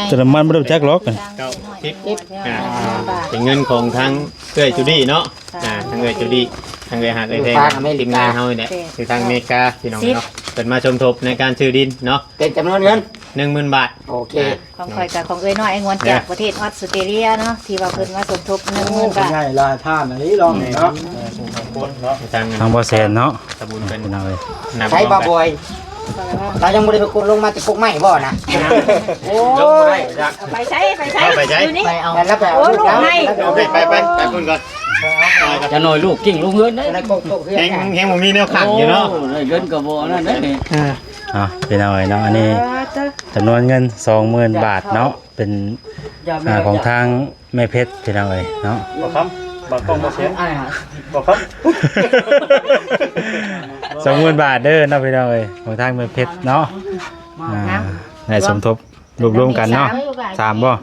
ເຕີມນ້ຳມັນບໍ່ໄດ້ຈັກຫຼອກ ເກົ້າ ສິບ ອ່າ ເປັນເງິນຂອງທາງເອື້ອຍຈູດີ້ເນາະ ອ່າ ທາງເອື້ອຍຈູດີ້ ທາງເອື້ອຍຮັກເອື້ອຍແພງ ທີມງານເຮົານີ້ແຫຼະ ຢູ່ທາງອາເມລິກາ ພີ່ນ້ອງເນາະ ເພິ່ນມາສົມທົບໃນການຊື້ດິນເນາະ ເປັນຈຳນວນເງິນ ໜຶ່ງໝື່ນບາດ ໂອເຄ ອ່າ ຂອງຂ້ອຍກັບຂອງເອື້ອຍນ້ອຍອ້າຍງວນຈາກປະເທດອອສເຕຣເລຍເນາະ ທີ່ວ່າເພິ່ນມາສົມທົບໜຶ່ງໝື່ນບາດ ໂອ້ ເພິ່ນໃຫຍ່ຫຼາຍທ່ານອີ່ຫຼີເນາະ ແມ່ນ ສາງ ທາງບໍ່ແສນເນາະ ຕະບຸນເພິ່ນ ພີ່ນ້ອງເອີຍ ໃຊ້ບ່າວບອຍ ລາວຍັງບໍ່ໄດ້ໄປກົດລົງມາແຕ່ກົກໄມ້ບໍ່ນະ ໂອ້ຍ ໄປໃສ ໄປໃສ ໄປໃສ ຢູ່ນີ້ ໄປເອົາ ແລ້ວໄປເອົາ ໂອ້ ລູກໃຫ້ ໄປ ໄປ ໄປ ໄປພຸ້ນກ່ອນ ຈະໜ້ອຍລູກກິ້ງລົງເຮືອນເດ້ ແຮງ ແຮງບໍ່ມີແນວຂັງຢູ່ເນາະ ໂອ້ ໄດ້ເງິນກໍບໍ່ອັນນັ້ນເດ້ ອ່າ ພີ່ນ້ອງເອີຍເນາະ ອັນນີ້ ອ່າ ເຈົ້າ ຈຳນວນເງິນສອງໝື່ນບາດເນາະ ເປັນ ອ່າ ຂອງທາງແມ່ເພັດ ພີ່ນ້ອງເອີຍເນາະ ບໍ່ຄຳ ບາງກ້ອງບໍ່ເສຍ ບໍ່ຄຳ ສອງໝື່ນບາດເດີເນາະ ພີ່ນ້ອງເອີຍ ຂອງທາງແມ່ເພັດເນາະ ອ່າ ໄດ້ສົມທົບລວບລວມກັນເນາະ ສາມບໍ່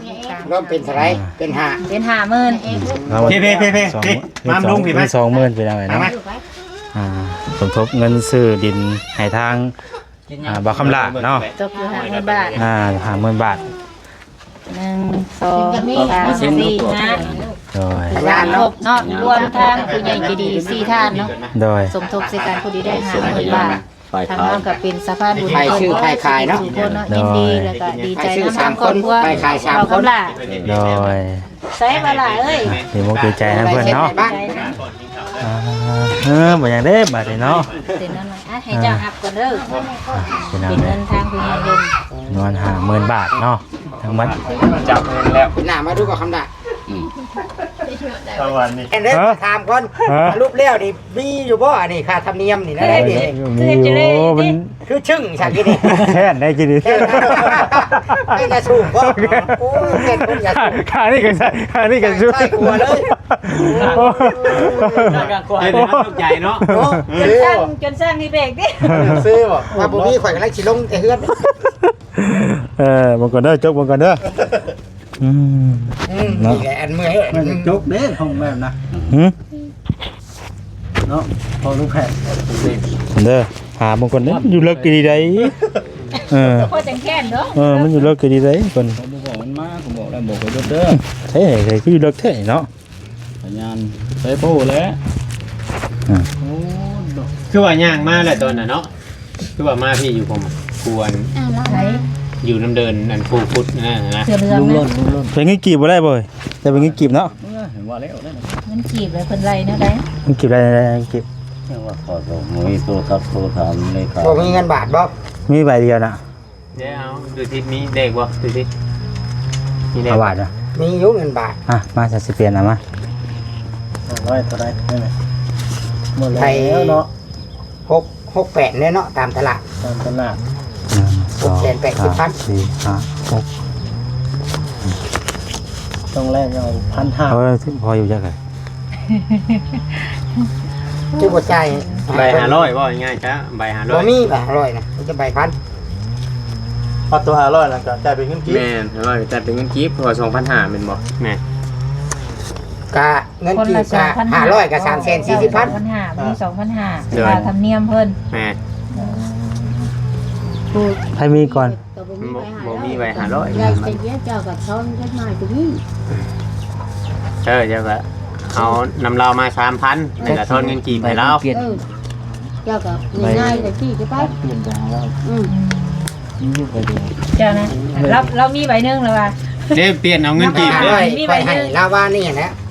ລວມເປັນເທົ່າໃດ ອ່າ ເປັນຫ້າ ເປັນຫ້າໝື່ນ ເອີ ເພ ເພ ເພ ເພ ມາລຸງພີ້ ມາ ສອງໝື່ນ ພີ່ນ້ອງເອີຍເນາະ ອ່າ ສົມທົບເງິນຊື້ດິນໃຫ້ທາງ ອ່າ ບ່າວຄຳຫຼ້າເນາະ ຕົກຢູ່ຫ້າໝື່ນບາດ ອ່າ ຫ້າໝື່ນບາດ ໜຶ່ງ ສອງ ສາມ ສີ່ ຫ້າ ໂດຍ ສົມທົບເນາະ ລວມທາງຜູ້ໃຫຍ່ໃຈດີສີ່ທ່ານເນາະ ໂດຍ ສົມທົບໃສ່ກັນຜູ້ທີ່ໄດ້ຫ້າໝື່ນບາດ ຝ່າຍຂາວ ທາງເຮົາກໍເປັນສະພານບຸນ ຝ່າຍຊື້ ຝ່າຍຂາຍເນາະ ທຸກຄົນເນາະ ເນາະ ຍິນດີ ແລ້ວກໍດີໃຈນຳຄອບຄົວ ຝ່າຍຂາຍສາມຄົນ ບ່າວຄຳຫຼ້າ ໂດຍ ໃສວ່າຫຼ້າເອີຍ ດີມຸກດີໃຈນຳເພິ່ນເນາະ ອ່າ ເອີ ບໍ່ຫຍັງເດ້ບາດນີ້ເນາະ ເປັນນັ້ນ ອ່ະ ໃຫ້ເຈົ້າຮັບກ່ອນເດີ ອ່າ ເປັນເງິນທາງຜູ້ໃຫຍ່ເພິ່ນ ຈຳນວນຫ້າໝື່ນບາດເນາະ ທັງໝົດ ຈັບເງິນແລ້ວ ໜ້າມາດູກ່ອນຄຳດາ ອືມ ປະມານນີ້ ເອີ ຖາມກ່ອນ ຮະ ສະຫຼຸບແລ້ວນີ້ ມີຢູ່ບໍ່ ອັນນີ້ຄ່າທຳນຽມນີ້ນະ ເອີ ນີ້ ມີຢູ່ ມັນຄືຊຶ້ງຊະກີ້ນີ້ ແຄ້ນໄດ້ກີ້ນີ້ ແຄ້ນນະ ແຄ້ນຢາສູບບໍ່ ໂອ້ຍ ແຄ້ນຄົນຢາສູບ ຂ້າງນີ້ກໍໃຊ້ ຂ້າງນີ້ກໍສູບ ໃຊ້ຫົວເລີຍ ໂອ້ ເຮັດໃຫ້ມັນຕົກໃຈເນາະ ເນາະ ຈົນສັ່ງ ຈົນສັ່ງໃຫ້ເບກຕິ ຊື້ບໍ່ ຖ້າບໍ່ມີຂ້ອຍກໍໄດ້ຊິລົງແຕ່ເຮືອນ ເອີ ເບິ່ງກ່ອນເດີ ຈົກເບິ່ງກ່ອນເດີ ອືມ ອືມ ເນາະ ນີ້ແຫຼະອັນເມື່ອຍ ມັນຈົກເດ້ຫ້ອງແບບນະ ຫື ເນາະ ພໍລູກແພດ ເດີ ຫາເບິ່ງກ່ອນເດີ ຢູ່ເລິກອີ່ຫຼີໃດ ເອີ ພໍຈັ່ງແຄ້ນເນາະ ເອີ ມັນຢູ່ເລິກອີ່ຫຼີໃດກ່ອນ ເຂົາບໍ່ບອກມັນມາ ເຂົາບອກແລ້ວ ບອກໄປເບິດເດີ ເອີ ຄືຢູ່ເລິກແທ້ເນາະ ພະຍານໄປໂປ້ແຫຼະ ອືມ ໂອ້ ຄືວ່າຍ່າງມາແຫຼະຕອນນັ້ນເນາະ ຄືວ່າມາພີ້ຢູ່ ຜົມຄວນ ອ່າ ຢູ່ນຳເດີ່ນອັນຜູ້ພຸດນັ້ນນະ ເສືອເຫຼືອງ ລຸງລົນ ລຸງລົນ ເປັນເງິນກີບບໍ່ໄດ້ບໍ່ ແຕ່ເປັນເງິນກີບເນາະ ເອີ ເຫັນວ່າແລ້ວ ເງິນກີບແລ້ວເພິ່ນໄລ່ແນວໃດ ເງິນກີບໄລ່ແນວໃດ ເງິນກີບ ຍັງວ່າຂໍສົ່ງ ບໍ່ມີໂທລະສັບໂທລະຖາມເລີຍ ບໍ່ມີເງິນບາດບໍ່ ມີໃບດຽວນະ ເດ້ ເອົາ ດູຊິ ມີເລກບໍ່ ດູຊິ ມີເລກ ເອົາບາດນະ ມີຢູ່ເງິນບາດ ອ່ະ ມາ ຊິປ່ຽນເອົາມາ ຮ້ອຍເທົ່າໃດ ໝົດແລ້ວເນາະ ຫົກ ຫົກແປດເດ້ເນາະ ຕາມຕະຫຼາດ ຕາມຕະຫຼາດ ໜຶ່ງ ຫົກແສນແປດສິບພັນ ສອງ ສາມ ສີ່ ຫ້າ ຫົກ ຕ້ອງແລກເອົາພັນຫ້າ ເອີ ພໍຢູ່ຈັກ ຄືບໍ່ຈ່າຍ ໃບຫ້າຮ້ອຍ ເວົ້າງ່າຍໆຊະ ໃບຫ້າຮ້ອຍ ບໍ່ມີໃບຫ້າຮ້ອຍນະ ມີແຕ່ໃບພັນ ເອົາຕົວຫ້າຮ້ອຍນັ້ນກໍຈ່າຍເປັນເງິນກີບ ແມ່ນ ຫ້າຮ້ອຍກໍຈ່າຍເປັນເງິນກີບ ເພາະວ່າສອງພັນຫ້າແມ່ນບໍ່ ແມ່ນ ກະເງິນກີບກະຫ້າຮ້ອຍ ກະສາມແສນສີ່ສິບພັນ ສອງພັນຫ້າ ມີສອງພັນຫ້າ ໂດຍ ຄ່າທຳນຽມເພິ່ນ ແມ່ນ ໃຜມີກ່ອນ ບໍ່ ບໍ່ມີໃບຫ້າຮ້ອຍ ເຈົ້າກໍທອນຈັກໜ້ອຍກໍມີ ເອີ ເຈົ້າກໍເອົານຳລາວມາສາມພັນ ແລ້ວກໍທອນເງິນກີບໃຫ້ລາວ ເອີ ເຈົ້າກໍງ່າຍໆ ກໍຊີ້ຈະໄປ ປ່ຽນໄປຫາລາວ ອືມ ເຈົ້ານະ ລາວ ລາວມີໃບໜຶ່ງແລ້ວວ່າ ເດ້ ປ່ຽນເອົາເງິນກີບເດ້ ຂ້ອຍໃຫ້ລາວວ່ານີ້ແຫຼະ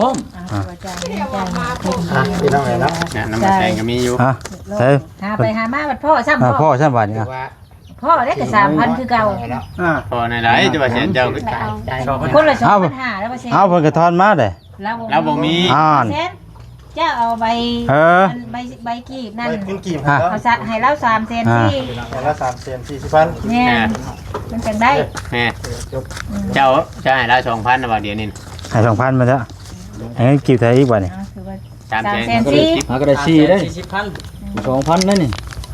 ພ້ອມ. ອ່າ ອ່າ ພີ່ນ້ອງເອີຍເນາະ ນ້ຳມາແຊງກໍມີຢູ່. ອ່າ ໃສ່ ຫາໄປຫາມາບັດພໍ້ຊ້ຳ ອ່າ ພໍ້ຊ້ຳບາດນີ້. ພໍ້ໄດ້ກໍສາມພັນຄືເກົ່າ. ອ່າ ພໍ້ໃນຫຼາຍ ແຕ່ວ່າແສນເຈົ້າ ຄົນລະສອງພັນຫ້າແລ້ວວ່າແສນ. ເອົາ ເພິ່ນກໍທອນມາເດ້. ລາວບໍ່ມີ ລາວບໍ່ມີ. ອ່າ ແສນ ເຈົ້າເອົາໃບ ເອີ ອັນໃບ ໃບກີບນັ້ນ ໃບເງິນກີບ ອ່າ ເອົາສະ ໃຫ້ລາວສາມແສນສີ່ ອ່າ ໃຫ້ລາວສາມແສນສີ່ສິບພັນ. ແມ່ນ ອ່າ ມັນຈັ່ງໄດ້. ແມ່ນ ເຈົ້າ ເຈົ້າໃຫ້ລາວສອງພັນນະ ວ່າດຽວນີ້ໃຫ້ສອງພັນມາເດີ້. ໃຫ້ເງິນກີບເທົ່າໃດອີກບາດນີ້? ອ່າ ຄືວ່າ ສາມແສນສີ່ ສາມແສນສີ່ ຫາກໍໄດ້ສີ່ເດ້ ສີ່ສິບພັນ ສອງພັນນັ້ນນີ້.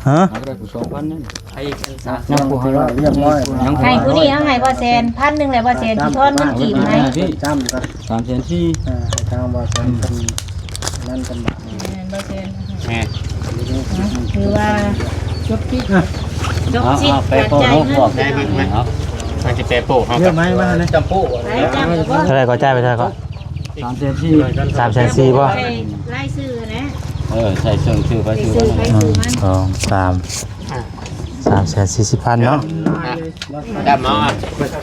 ຮະ ຫາກໍໄດ້ສອງພັນນັ້ນ. ໃຫ້ອີກສາມ ຍັງບໍ່ໃຫ້ລະ ຮຽບຮ້ອຍ ຍັງ ໃຫ້ຜູ້ນີ້ເຮົາໃຫ້ບໍ່ແສນ ພັນໜຶ່ງແຫຼະ ບໍ່ແສນຊິທອນເງິນກີບໃຫ້. ຈ້ຳກັນ ສາມແສນສີ່ ເອີ ໃຫ້ທາງບໍ່ແສນເພິ່ນນັ້ນກັນບາດນີ້. ແມ່ນ ບໍ່ແສນ ແມ່ນ ຖືວ່າຈົບຈິດ ຈົບຈິດ ເອົາ ເອົາ ແປໂປ້ ກະຈ່າຍເງິນ ໄດ້ເບິ່ງໄໝ? ເອົາ ມັນຊິແປໂປ້ເຮົາ ເລື່ອງໄມ້ມາເລີຍ ຈຳໂປ້ ໄປຈຳກໍບໍ່ ເທົ່າໃດກໍຈ່າຍໄປ ເທົ່າໃດກໍ? ສາມແສນສີ່ ສາມແສນສີ່ບໍ່? ໃສ່ລາຍຊື່ນະ ເອີ ໃສ່ເຊິ່ງຊື່ ໃສ່ຊື່ໃຜຊື່ມັນ ໜຶ່ງ ສອງ ສາມ ອ່າ ສາມແສນສີ່ສິບພັນເນາະ. ອ່າ ດຳເ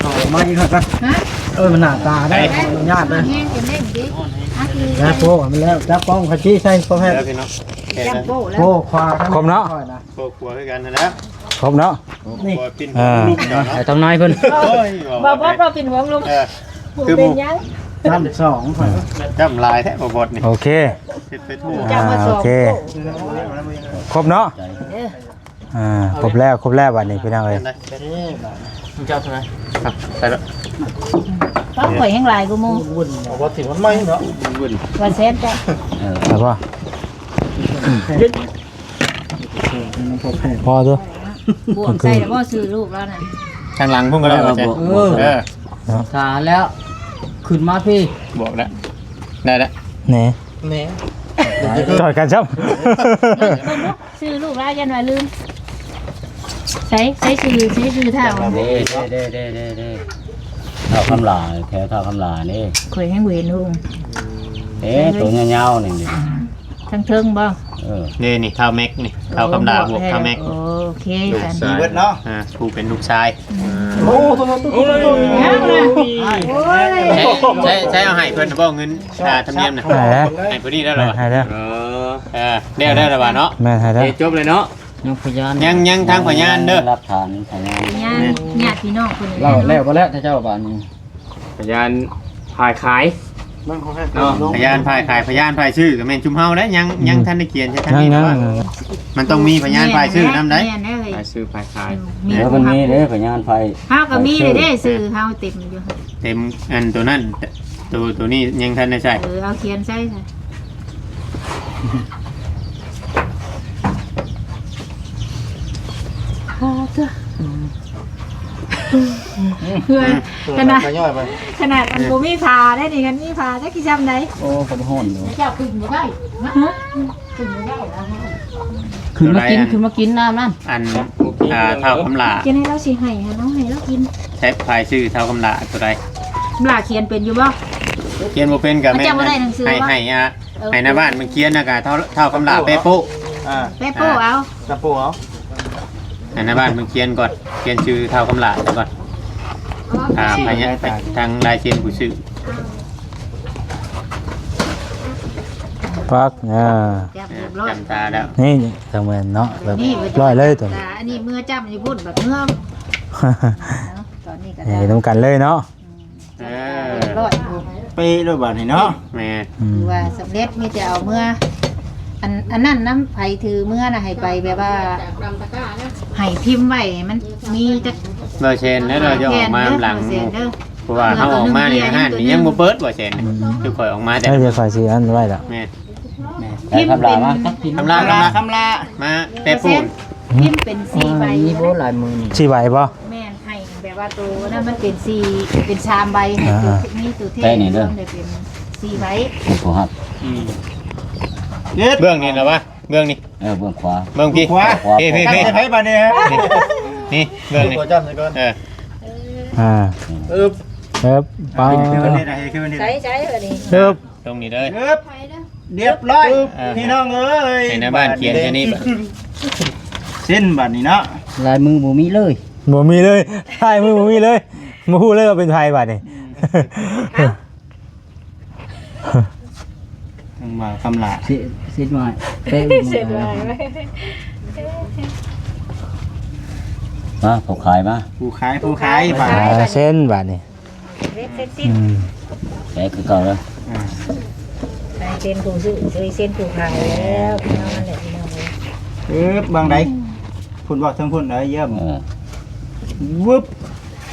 ອົາ ມາອີກແລ້ວກັນ. ຮະ ເອີ ມັນໜ້າຕາໄດ້ ໄປ ອະນຸຍາດເດີ ແຮງເປັນເດ້ນີ້ເດ້. ແລ້ວໂປ້ມັນແລ້ວ ຈັບກ້ອງຂະຈີໃສ່ ພໍ່ແພດ ແລ້ວພີ່ນ້ອງ ຈຳໂປ້ແລ້ວ ໂອ້ ຂວາ ຄົບເນາະ ຂ້ອຍນະ ໂອ້ ຂົວຄືກັນຫັ້ນແຫຼະ ຄົບເນາະ ນີ້ ຂົວປິ່ນ ເອີ ລຸກເນາະ ໄປທາງໃນເພິ່ນ. ໂອ້ຍ ບໍ່ ບໍ່ ບໍ່ ບໍ່ ບໍ່ ປິ່ນຫົວລຸກ ເອີ ຄືບໍ່ເປັນຫຍັງ ຈຳສອງ ຂ້ອຍຈຳຫຼາຍແທ້ ບໍ່ ບໍ່ ນີ້ ໂອເຄ ເຮັດໄປທົ່ວ ອ່າ ໂອເຄ ຄົບເນາະ ເອີ. ອ່າ ຄົບແລ້ວ ຄົບແລ້ວບາດນີ້ພີ່ນ້ອງເອີຍ. ເຈົ້າເທົ່າໃດ? ໄປລະ ຕ້ອງຂ້ອຍແຮງຫຼາຍກວ່າໝູ່ ເອົາວ່າຊິມັນໃໝ່ເນາະ ວ່າແສນຈ້ະ ເອີ ເອົາບໍ່? ພໍເດີ ບວມໃສ່ແລ້ວບໍ່? ຊື່ລູກແລ້ວນະ ທາງຫຼັງພຸ້ນກໍໄດ້ ເອີ ບໍ່ແຊນ ເອີ ຖ້າແລ້ວຂຶ້ນມາພີ້ ບອກແລ້ວ ໄດ້ແລ້ວ ແນ່ ແນ່ ຈອດກັນຊ້ຳ. ຊື່ລູກຫຼາຍ ຢ້ານວ່າລືມ. ໃສ່ ໃສ່ຊື່ ໃສ່ຊື່ທ້າວ ເດ້ ເດ້ ທ້າວຄຳຫຼ້າ ແຖວທ້າວຄຳຫຼ້ານີ້ ຂ້ອຍແຮງບໍ່ເຫັນຮູບ. ເອີ ໂຕຍາວໆນີ້ ທາງເທິງບໍ່? ເອີ ນີ້ ນີ້ ທ້າວແມັກນີ້ ທ້າວຄຳຫຼ້າບວກທ້າວແມັກ ໂອເຄ ລູກຊາຍ ເບິດເນາະ ອ່າ ຜູ້ເປັນລູກຊາຍ. ໂອ້ ໂອ້ຍ ໃຊ້ ໃຊ້ ໃຊ້ເອົາໃຫ້ເພິ່ນບໍ່ ເງິນ ຄ່າທຳນຽມນະ ໃຫ້ແລ້ວ ໃຫ້ຜູ້ນີ້ແລ້ວລະ ໃຫ້ແລ້ວ ເອີ ເອີ ແລ້ວ ແລ້ວລະວ່າເນາະ ແມ່ນ ໃຫ້ແລ້ວ ເອີ ຈົບເລີຍເນາະ ຍັງພະຍານ ຍັງ ຍັງທາງພະຍານເດີ ຫຼັກຖານພະຍານ ພະຍານ ຍາດພີ່ນ້ອງຄົນນີ້ ແລ້ວ ແລ້ວບໍ່ແລ້ວ ຖ້າເຈົ້າບາດນີ້ ພະຍານຝ່າຍຂາຍ ເບິ່ງຂອງໃຫ້ເນາະ ພະຍານຝ່າຍຂາຍ ພະຍານຝ່າຍຊື້ກໍແມ່ນຊຸມເຮົາແຫຼະ ຍັງ ອືມ ຍັງທັນໄດ້ຂຽນໃສ່ທາງນີ້ ຍັງ ວ່າ ຍັງ ມັນຕ້ອງມີພະຍານຝ່າຍຊື້ນຳໄດ໋ ແມ່ນແລ້ວເຮີ້ຍ ຝ່າຍຊື້ຝ່າຍຂາຍ ອືມ ມີ ເອີ ມັນມີເດ້ ພະຍານຝ່າຍ ເຮົາກໍມີເດ້ ຊື້ເຮົາເຕັມຢູ່ ເຕັມ ອັນໂຕນັ້ນ ໂຕ ໂຕນີ້ຍັງທັນໄດ້ໃຊ້ ເອີ ເອົາຂຽນໃສ່ຊະ ເພື່ອ ຂະໜາດ ຂະໜາດອັນບໍ່ມີຜ້າໄດ໋ນີ້ ຄັນມີຜ້າຈັກຊິຊ່ຳໃດ ໂອ້ ເພິ່ນຮ້ອນຢູ່ ເຈົ້າຂຶ້ນບໍ່ໄດ້ ຮະ? ຂຶ້ນບໍ່ໄດ້ລະ ຂຶ້ນມາກິນ ຂຶ້ນມາກິນນ້ຳນັ້ນ ອັນ ອ່າ ທ້າວຄຳຫຼ້າ ຈັ່ງໃດລາວຊິໃຫ້ຫັ້ນ ເອົາໃຫ້ລາວກິນ ໃຊ້ຝ່າຍຊື້ທ້າວຄຳຫຼ້າໂຕໃດ? ຄຳຫຼ້າຂຽນເປັນຢູ່ບໍ່? ຂຽນບໍ່ເປັນກໍແມ່ນ ເຈົ້າບໍ່ໄດ້ໜັງສື ໃຫ້ ບໍ່ ໃຫ້ ອ່າ ເອີ ໃຫ້ນາຍບ້ານມັນຂຽນ ແລ້ວກໍທ້າວ ທ້າວຄຳຫຼ້າແປໂປ້ ອ່າ ແປໂປ້ເອົາ ອ່າ ແປໂປ້ເອົາ ໃຫ້ນາຍບ້ານມັນຂຽນກ່ອນ ຂຽນຊື່ທ້າວຄຳຫຼ້າໃສ່ກ່ອນ ອ່າ ພະຍານ ທາງລາຍເຊັນຜູ້ຊື້ ປັກ ອ່າ ຈັບຮຽບຮ້ອຍ ອ່າ ຈຳຕາແລ້ວ ນີ້ຈັ່ງແມ່ນເນາະ ແບບ ນີ້ ຮ້ອຍເລີຍຕົວນີ້ ອັນນີ້ເມືອຈ້ຳຢູ່ພຸ້ນ ບັດເມືອ ຕອນນີ້ກໍໄດ້ ເຮັດນຳກັນເລີຍເນາະ ອືມ ເອີ ຮຽບຮ້ອຍ ເປະໂລດບາດນີ້ເນາະ ແມ່ນ ອືມ ຖືວ່າສຳເລັດ ມີແຕ່ເອົາເມືອ ອັນ ອັນນັ້ນນຳ ໃຜຖືເມືອນະ ໃຫ້ໄປແບບວ່າ ໃຫ້ພິມໄວ້ ໃຫ້ມັນມີຈັກ ຮ້ອຍເຊັນ ແລ້ວເຮົາຈະອອກມາຫຼັງ ຮ້ອຍເຊັນເດີ ເພາະວ່າເຮົາອອກມານີ້ ຮ້ານນີ້ຍັງບໍ່ເປີດ ຮ້ອຍເຊັນ ອືມ ຄືຂ້ອຍອອກມາແຕ່ ເອີ ດຽວຂ້ອຍຊິອັນໄວ້ດອກ ແມ່ນ ແມ່ນ ຄຳຫຼ້າມາ ຄຳຫຼ້າ ຄຳຫຼ້າ ຄຳຫຼ້າ ມາແປປູນ ພິມເປັນສີ່ໃບ ມີບໍ່ຫຼາຍມືນີ້ ສີ່ໃບບໍ່? ແມ່ນ ໃຫ້ແບບວ່າໂຕນັ້ນມັນເປັນສີ່ ເປັນສາມໃບ ໃຫ້ໂຕ ອ່າ ມີໂຕແທ້ ໄດ້ນີ້ເດີ ລວມໄດ້ເປັນສີ່ໃບ ໂອ້ໂຫ ຮັບ ອືມ ເບິ່ງນີ້ລະວະ ເບິ່ງນີ້ ເອີ ເບື້ອງຂວາ ເບິ່ງພີ້ ຂວາ ພີ້ ພີ້ ພີ້ ໃຜບາດນີ້ ນີ້ ນີ້ ເບິ່ງນີ້ ເອີ ເອີ ອ່າ ອືມ ເອີບ ເອີບ ປາ ຂຶ້ນ ຂຶ້ນນີ້ນະ ໃຊ້ ໃຊ້ອັນນີ້ ເອີບ ລົງນີ້ເດີ ເອີບ ຮຽບຮ້ອຍ ອ່າ ພີ່ນ້ອງເອີຍ ໃຫ້ນາຍບ້ານຂຽນແຄ່ນີ້ບາດ ເຊັນບາດນີ້ເນາະ ລາຍມືບໍ່ມີເລີຍ ບໍ່ມີເລີຍ ລາຍມືບໍ່ມີເລີຍ ບໍ່ຮູ້ເລີຍວ່າເປັນໃຜບາດນີ້ ອືມ ທາງບ່າວຄຳຫຼ້າ ເສ ເສດມາແປະ ເສດມາ ມາ ຜູ້ຂາຍມາ ຜູ້ຂາຍ ຜູ້ຂາຍ ບາດ ອ່າ ເຊັນບາດນີ້ ເລັບເຊັນສິ້ນ ອືມ ແປະຄືເກົ່າເດີ ອ່າ ຂາຍເຊັນຜູ້ຊື້ ເອີຍ ເຊັນຜູ້ຂາຍແລ້ວ ພີ່ນ້ອງນັ້ນແຫຼະ ພີ່ນ້ອງເອີຍ ເອີບ ເບິ່ງໃດ ພຸ້ນບໍ່ ເທິງພຸ້ນເດີ ຢ້ຽມ ເອີ ວຶບ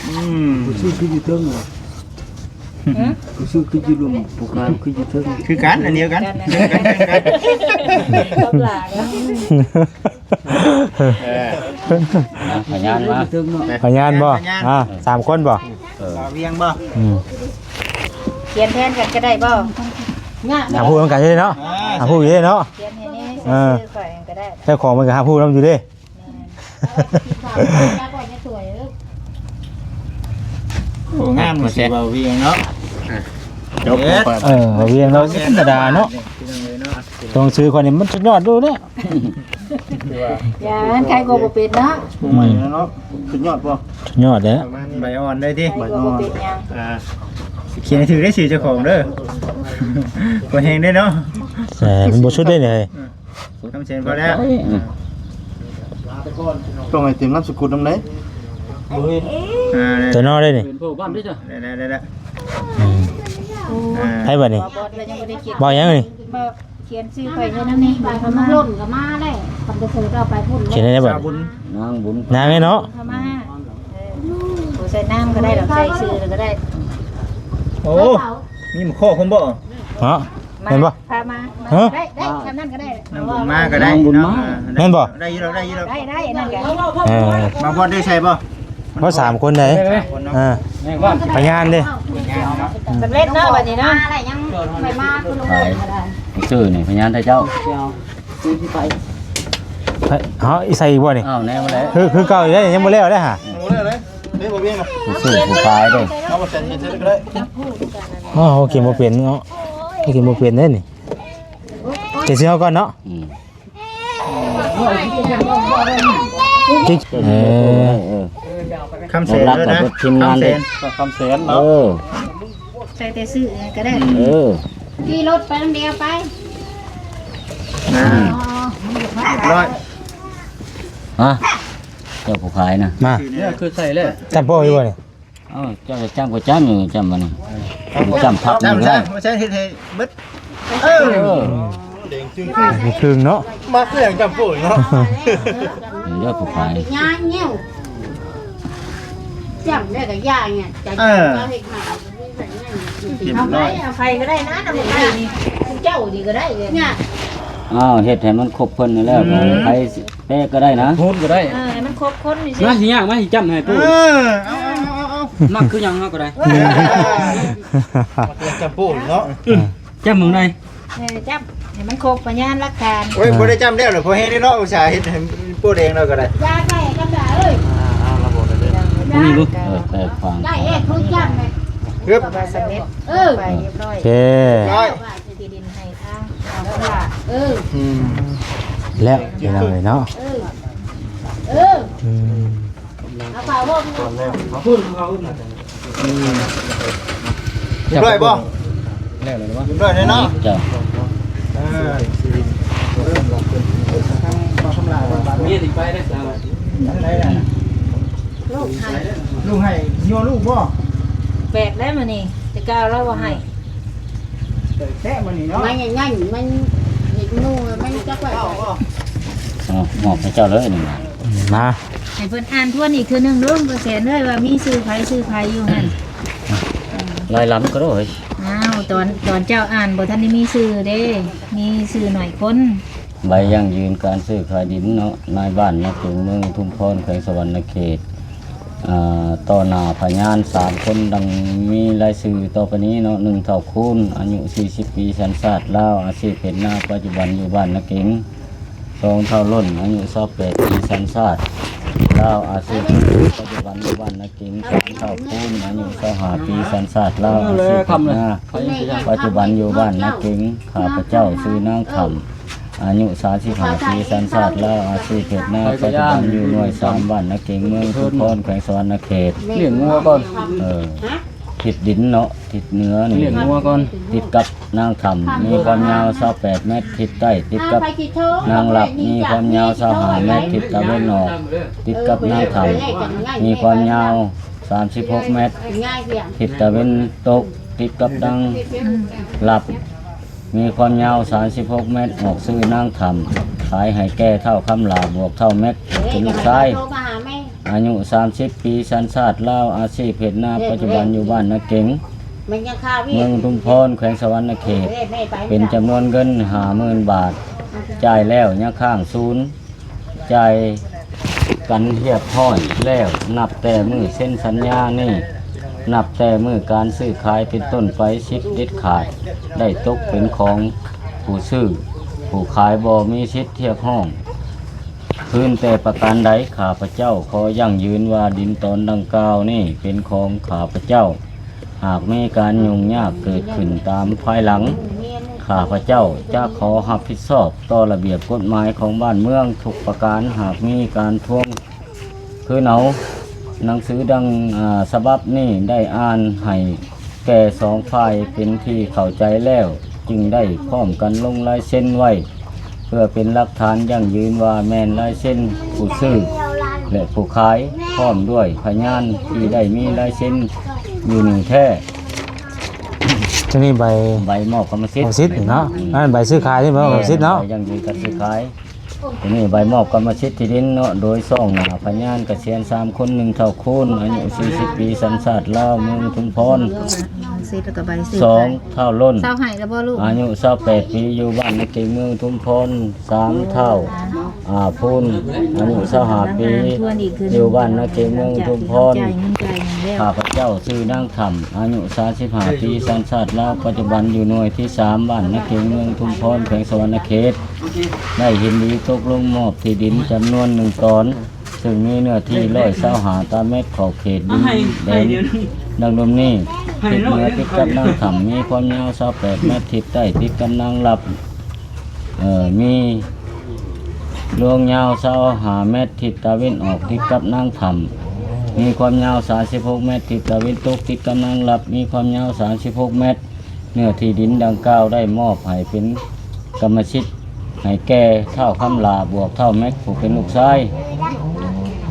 ອືມ ຜູ້ຊື້ຄືຢູ່ເທິງ ຫື? ຜູ້ຊື້ຄືຢູ່ລຸ່ມ ຜູ້ຂາຍຄືຢູ່ເທິງ ຄືກັນ ອັນດຽວກັນ ຄືກັນ ຄືກັນ ກັບຫຼານ ເອີ ພະຍານມາ ພະຍານບໍ່ ພະຍານ ອ່າ ສາມຄົນບໍ່ ເອີ ບ່າວວຽງບໍ່ ອືມ ຂຽນແທນກັນກໍໄດ້ບໍ່ ຫາຜູ້ນຳກັນເລີຍເນາະ ອ່າ ຫາຜູ້ຢູ່ເລີຍເນາະ ຂຽນໃຫ້ແດ່ ເອີ ຊື່ຂ້ອຍກໍໄດ້ ເຈົ້າຂອງມັນກໍຫາຜູ້ນຳຢູ່ເດ້ ແມ່ນ ໂອ້ ງາມເນາະ ຊິເວົ້າວຽງເນາະ ຈົບ ເອີ ເວົ້າວຽງເນາະ ບໍ່ທຳມະດາເນາະ ຕົວໜັງສືຂ້ອຍນີ້ມັນສຸດຍອດຢູ່ເດ້ ຢ່າ ມັນໃຜກໍບໍ່ເປັນເນາະ ຜູ້ໃໝ່ເນາະ ສຸດຍອດບໍ່ ສຸດຍອດແລ້ວ ໃບອ່ອນໄດ້ຕິ ໃຜກໍບໍ່ເປັນຫຍັງ ອ່າ ຂຽນໃຫ້ຖືກໄດ້ຊື່ເຈົ້າຂອງເດີ ບໍ່ແຮງເດ້ເນາະ ແຕ່ມັນບໍ່ສຸດເດ້ນີ້ ຄຳເຊັນພໍແລ້ວ ອືມ ຕ້ອງໃຫ້ເຕັມນາມສະກຸນນຳເດ້ ບໍ່ເຫັນ ອ່າ ຕົວນໍເດ້ນີ້ ເປັນພໍ່ບ້ານເດ້ຈ້ະ ໄດ້ໆ ອືມ ອ່າ ໃຜບາດນີ້ ເວົ້າຫຍັງນີ້ ຂຽນຊື່ຂ້ອຍໃສ່ນຳນີ້ ໄປ ມັນຫຼົ່ນກໍມາແລ້ວ ຄັນໄປເຊີດເອົາໄປພຸ້ນ ຂຽນໃຫ້ໄດ້ບາດ ນາງບຸນ ນາງນີ້ເນາະ ເຂົ້າມາ ເອີ ຜູ້ໃສ່ນາມກໍໄດ້ດອກ ໃສ່ຊື່ກໍໄດ້ ໂອ້ ມີໝາກຄໍ້ພ້ອມບໍ່ ເນາະ ແມ່ນບໍ່ ພາມາ ຮະ ໄດ້ ໄດ້ ຊ່ຳນັ້ນກໍໄດ້ ນາງບຸນມາກໍໄດ້ ນາງບຸນມາ ເນາະ ແມ່ນບໍ່ ໄດ້ຢູ່ດອກ ໄດ້ຢູ່ດອກ ໄດ້ ໄດ້ ນັ້ນກໍ ເອີ ມາບ່ອນໄດ້ໃສ່ບໍ່ ເພາະສາມຄົນເດ້ ສາມຄົນເນາະ ອ່າ ພະຍານເດ້ ສຳເລັດເນາະ ບັດນີ້ເນາະ ມາແລ້ວຍັງໄປມາ ຄືລຸງ ຂາຍ ກໍໄດ້ ຊື່ນີ້ພະຍານໄທເຈົ້າ ເອົາ ໃສ່ອີກບໍ່ນີ້ ອ້າວ ແນວແລ້ວ ຄື ຄືເກົ່າອີກແລ້ວ ຍັງບໍ່ແລ້ວເດ້ຫາ ບໍ່ໄດ້ເລີຍ ນີ້ບໍ່ວຽງນະ ຜູ້ຊື້ຜູ້ຂາຍເດ້ ເອົາບໍ່ແຊນເຮັດເຮັດກໍໄດ້ ອໍ ເຮົາກິນບໍ່ເປັນເນາະ ເຮົາກິນບໍ່ເປັນເດ້ນີ້ ເກັບຊື້ເຮົາກ່ອນເນາະ ອືມ ເອີ ຄຳແສນເດີນະ ຄຳແສນ ຄຳແສນເນາະ ເອີ ໃສ່ແຕ່ຊື້ກໍໄດ້ ເອີ ຂີ່ລົດໄປນຳດຽວໄປ ອ່າ ອືມ ຮ້ອຍ ຮະ ເຈົ້າຜູ້ຂາຍນະ ມາ ນີ້ຄືໃສ່ແລ້ວ ຈຳໂປ້ຢູ່ບໍ່ນີ້ ເອົ້າ ເຈົ້າຈະຈ້ຳກໍຈ້ຳຢູ່ ຈ້ຳມັນ ຈ້ຳຜັກນີ້ກໍໄດ້ ຈ້ຳຊະ ບໍ່ໃຊ່ເຮັດໃຫ້ເບິດ ເອີ ເອີ ເດັ່ງຈຶ່ງ ເຄິ່ງເນາະ ມາຄືຫຍັງຈ້ຳໂປ້ເນາະ ນີ້ເດີຜູ້ຂາຍ ຍ່າງແນວ ຈ້ຳໄດ້ກໍຢ່າງເນຍ ເອີ ເອົາໄປ ເອົາໄປກໍໄດ້ນະ ນຳໄປນີ້ ເຈົ້ານີ້ກໍໄດ້ເລີຍ ອ້າວ ເຮັດໃຫ້ມັນຄົບເພິ່ນນີ້ແລ້ວ ອືມ ໃຜ ແປະກໍໄດ້ນະ ໂພນກໍໄດ້ ເອີ ໃຫ້ມັນຄົບຄົນນີ້ຊິ ມາຊິຍາກ ມາຊິຈ້ຳໃຫ້ໂປ້ ເອີ ເອົາ ເອົາ ເອົາ ເອົາ ມັກຄືຫຍັງເຮົາກໍໄດ້ ເອີ ຈ້ຳໂປ້ເນາະ ອືມ ຈ້ຳໝ່ອງໃດ ເອີ ຈ້ຳໃຫ້ມັນຄົບພະຍານຫຼັກຖານ ໂອ້ຍ ບໍ່ໄດ້ຈ້ຳແລ້ວເນາະ ພໍແຮງເດ້ເນາະ ອຸດສ່າເຮັດໃຫ້ໂປ້ແດງແລ້ວກໍໄດ້ ຢ່າໃສ່ກັນດາເອີຍ ອ່າ ເອົາລະບໍ່ໄດ້ເດ້ ນີ້ບໍ່ ເອີ ແຕກຂວາງ ໄດ້ເອງຄືຈ້ຳແມ່ນ ຮຶບ ສຳເລັດ ເອີ ໄປຮຽບຮ້ອຍ ໂອເຄ ຮຽບຮ້ອຍ ທີ່ດິນໃຫ້ທາງ ເອີ ອືມ ແລ້ວພີ່ນ້ອງເອີຍເນາະ ເອີ ເອີ ອືມ ເອົາເຂົ້າບໍ່ ຕອນແລກເນາະ ຮຽບຮ້ອຍບໍ່ ແລ້ວແລ້ວບໍ່ ຮຽບຮ້ອຍແລ້ວເນາະ ເຈົ້າ ເອີ ເມຍຊິໄປໄດ້ ລູກໃຫ້ ລູກໃຫ້ ຍໍລູກບໍ່ ແປກໄດ້ມື້ນີ້ ແຕ່ເກົ່າລາວບໍ່ໃຫ້ ແຊະມື້ນີ້ເນາະ ມັນຍັງ ມັນເຫັນໝູ່ ມັນຈັກໄວ້ ເອົາ ມອບໃຫ້ເຈົ້າເລີຍນີ້ນະ ມາ ໃຫ້ເພິ່ນອ່ານທວນອີກເທື່ອໜຶ່ງເດີ ບໍ່ແສນເອີຍ ວ່າມີຊື່ໃຜຊື່ໃຜຢູ່ຫັ້ນ ລາຍຫຼັງກໍໄດ້ ອ້າວ ຕອນ ຕອນເຈົ້າອ່ານບໍ່ທັນໄດ້ມີຊື່ເດ້ ມີຊື່ໜ້ອຍຄົນ ໃບຢັ້ງຢືນການຊື້ຂາຍດິນເນາະ ນາຍບ້ານນາຕຸງ ເມືອງອຸທຸມພອນ ແຂວງສະຫວັນນະເຂດ ອ່າ ຕໍ່ໜ້າພະຍານສາມຄົນ ດັ່ງມີລາຍຊື່ຕໍ່ໄປນີ້ເນາະ ໜຶ່ງ ທ້າວຄູນ ອາຍຸສີ່ສິບປີ ສັນຊາດລາວ ອາຊີບເຮັດນາ ປັດຈຸບັນຢູ່ບ້ານນາເກັງ. ສອງ ທ້າວລົ້ນ ອາຍຸຊາວແປດປີ ສັນຊາດ ລາວ ອາຊີບ ປັດຈຸບັນຢູ່ບ້ານນາເກັງ. ສາມ ທ້າວພູນ ອາຍຸ ຊາວຫ້າ ປີ ສັນຊາດລາວ ອາຊີບ ເຮັດນາ ປັດຈຸບັນຢູ່ບ້ານນາເກັງ. ຂ້າພະເຈົ້າຊື່ນາງຄຳ ອາຍຸ ສາມສິບຫ້າ ປີ ສັນຊາດລາວ ອາຊີບເຮັດນາ ປັດຈຸບັນຢູ່ໜ່ວຍ ສາມ ບ້ານນາເກັງ ເມືອງທຸມພອນ ແຂວງສະຫວັນນະເຂດ. ລ້ຽງງົວກ່ອນ ເອີ ທິດດິນເນາະ ທິດເໜືອນີ້ ລ້ຽງງົວກ່ອນ ຕິດກັບນາງຄຳ ມີຄວາມຍາວ ຊາວແປດ ແມັດ, ທິດໃຕ້ຕິດກັບນາງລັບ ມີຄວາມຍາວ ຊາວຫ້າ ແມັດ, ທິດຕາເວັນອອກຕິດກັບນາງຄຳ ມີຄວາມຍາວ ສາມສິບຫົກ ແມັດ, ທິດຕາເວັນຕົກຕິດກັບນາງລັບ ມີຄວາມຍາວ ສາມສິບຫົກ ແມັດ, ອອກຊື່ນາງຄຳ ຂາຍໃຫ້ແກ່ທ້າວຄຳຫຼ້າ ບວກທ້າວແມັດ ເປັນລູກຊາຍ ອາຍຸ ສາມສິບ ປີ ສັນຊາດລາວ ອາຊີບເຮັດນາ ປັດຈຸບັນຢູ່ບ້ານນາເກັງ ເມືອງທຸມພອນ ແຂວງສະຫວັນນະເຂດ ເປັນຈຳນວນເງິນ ຫ້າໝື່ນ ບາດ ຈ່າຍແລ້ວຍັງຄ້າງສູນ ຈ່າຍກັນຮຽບຮ້ອຍແລ້ວ. ນັບແຕ່ມື້ເຊັນສັນຍານີ້ ນັບແຕ່ມື້ການຊື້ຂາຍເປັນຕົ້ນໄປ ສິດເດັດຂາດໄດ້ຕົກເປັນຂອງຜູ້ຊື້, ຜູ້ຂາຍບໍ່ມີສິດຮຽກຮ້ອງຄືນແຕ່ປະການໃດ. ຂ້າພະເຈົ້າຂໍຢັ້ງຢືນວ່າດິນຕອນດັ່ງກ່າວນີ້ເປັນຂອງຂ້າພະເຈົ້າ. ຫາກມີການຫຍຸ້ງຍາກເກີດຂຶ້ນຕາມພາຍຫຼັງ, ຂ້າພະເຈົ້າຈະຂໍຮັບຜິດຊອບຕໍ່ລະບຽບກົດໝາຍຂອງບ້ານເມືອງທຸກປະການ. ຫາກມີການທວງຄືນເອົາ, ໜັງສືດັ່ງ ອາ ສະບັບນີ້ໄດ້ອ່ານໃຫ້ແກ່ສອງຝ່າຍເປັນທີ່ເຂົ້າໃຈແລ້ວ, ຈຶ່ງໄດ້ພ້ອມກັນລົງລາຍເຊັນໄວ້ ເພື່ອເປັນຫຼັກຖານຢັ້ງຢືນວ່າແມ່ນລາຍເຊັນຜູ້ຊື້ ແລະ ຜູ້ຂາຍ ພ້ອມດ້ວຍພະຍານທີ່ໄດ້ມີລາຍເຊັນຢູ່ນີ້ແທ້. ໂຕນີ້ໃບ ໃບມອບກຳມະສິດ ກຳມະສິດນີ້ເນາະ. ອືມ ອັນນັ້ນໃບຊື້ຂາຍນີ້ ໃບມອບກຳມະສິດເນາະ. ແມ່ນ ໃບຢັ້ງຢືນການຊື້ຂາຍ. ໂຕນີ້ໃບມອບກຳມະສິດທີ່ດິນເນາະ ໂດຍຊ່ອງໜ້າພະຍານກະສຽນສາມຄົນ, ໜຶ່ງ ທ້າວຄູນ ອາຍຸ ສີ່ສິບ ປີ ສັນຊາດລາວ ເມືອງທຸມພອນ, ສອງ ທ້າວລົ້ນ ເຊົາໃຫ້ແລ້ວບໍ່ລູກ? ອາຍຸ ຊາວແປດ ປີ ຢູ່ບ້ານນາເກັງ ເມືອງທຸມພອນ, ສາມ ທ້າວ ອາ ພູນ ອາຍຸ ຊາວຫ້າ ປີ ຢູ່ບ້ານນາເກັງ ເມືອງທຸມພອນ. ຂ້າພະເຈົ້າຊື່ນາງຄຳ ອາຍຸ ສາມສິບຫ້າ ປີ ສັນຊາດລາວ, ປັດຈຸບັນຢູ່ໜ່ວຍທີສາມ ບ້ານນາເກັງ ເມືອງທຸມພອນ ແຂວງສະຫວັນນະເຂດ ໄດ້ເຫັນດີຕົກລົງມອບທີ່ດິນຈຳນວນໜຶ່ງຕອນ ເຊິ່ງມີເນື້ອທີ່ ຮ້ອຍຊາວຫ້າ ຕາແມັດ, ຂອບເຂດດິນແດນດັ່ງລຸ່ມນີ້ ທິດເໜືອຕິດກັບນາງຄຳ ມີຄວາມຍາວ ຊາວແປດ ແມັດ, ທິດໃຕ້ຕິດກັບນາງລັບ ເອີ ມີລວງຍາວ ຊາວຫ້າ ແມັດ, ທິດຕາເວັນອອກຕິດກັບນາງຄຳ ມີຄວາມຍາວ ສາມສິບຫົກ ແມັດ, ທິດຕາເວັນຕົກຕິດກັບນາງລັບ ມີຄວາມຍາວ ສາມສິບຫົກ ແມັດ. ເນື້ອທີ່ດິນດັ່ງກ່າວໄດ້ມອບໃຫ້ເປັນກຳມະສິດໃຫ້ແກ່ທ້າວຄຳຫຼ້າ ບວກທ້າວແມັດ ຜູ້ເປັນລູກຊາຍ.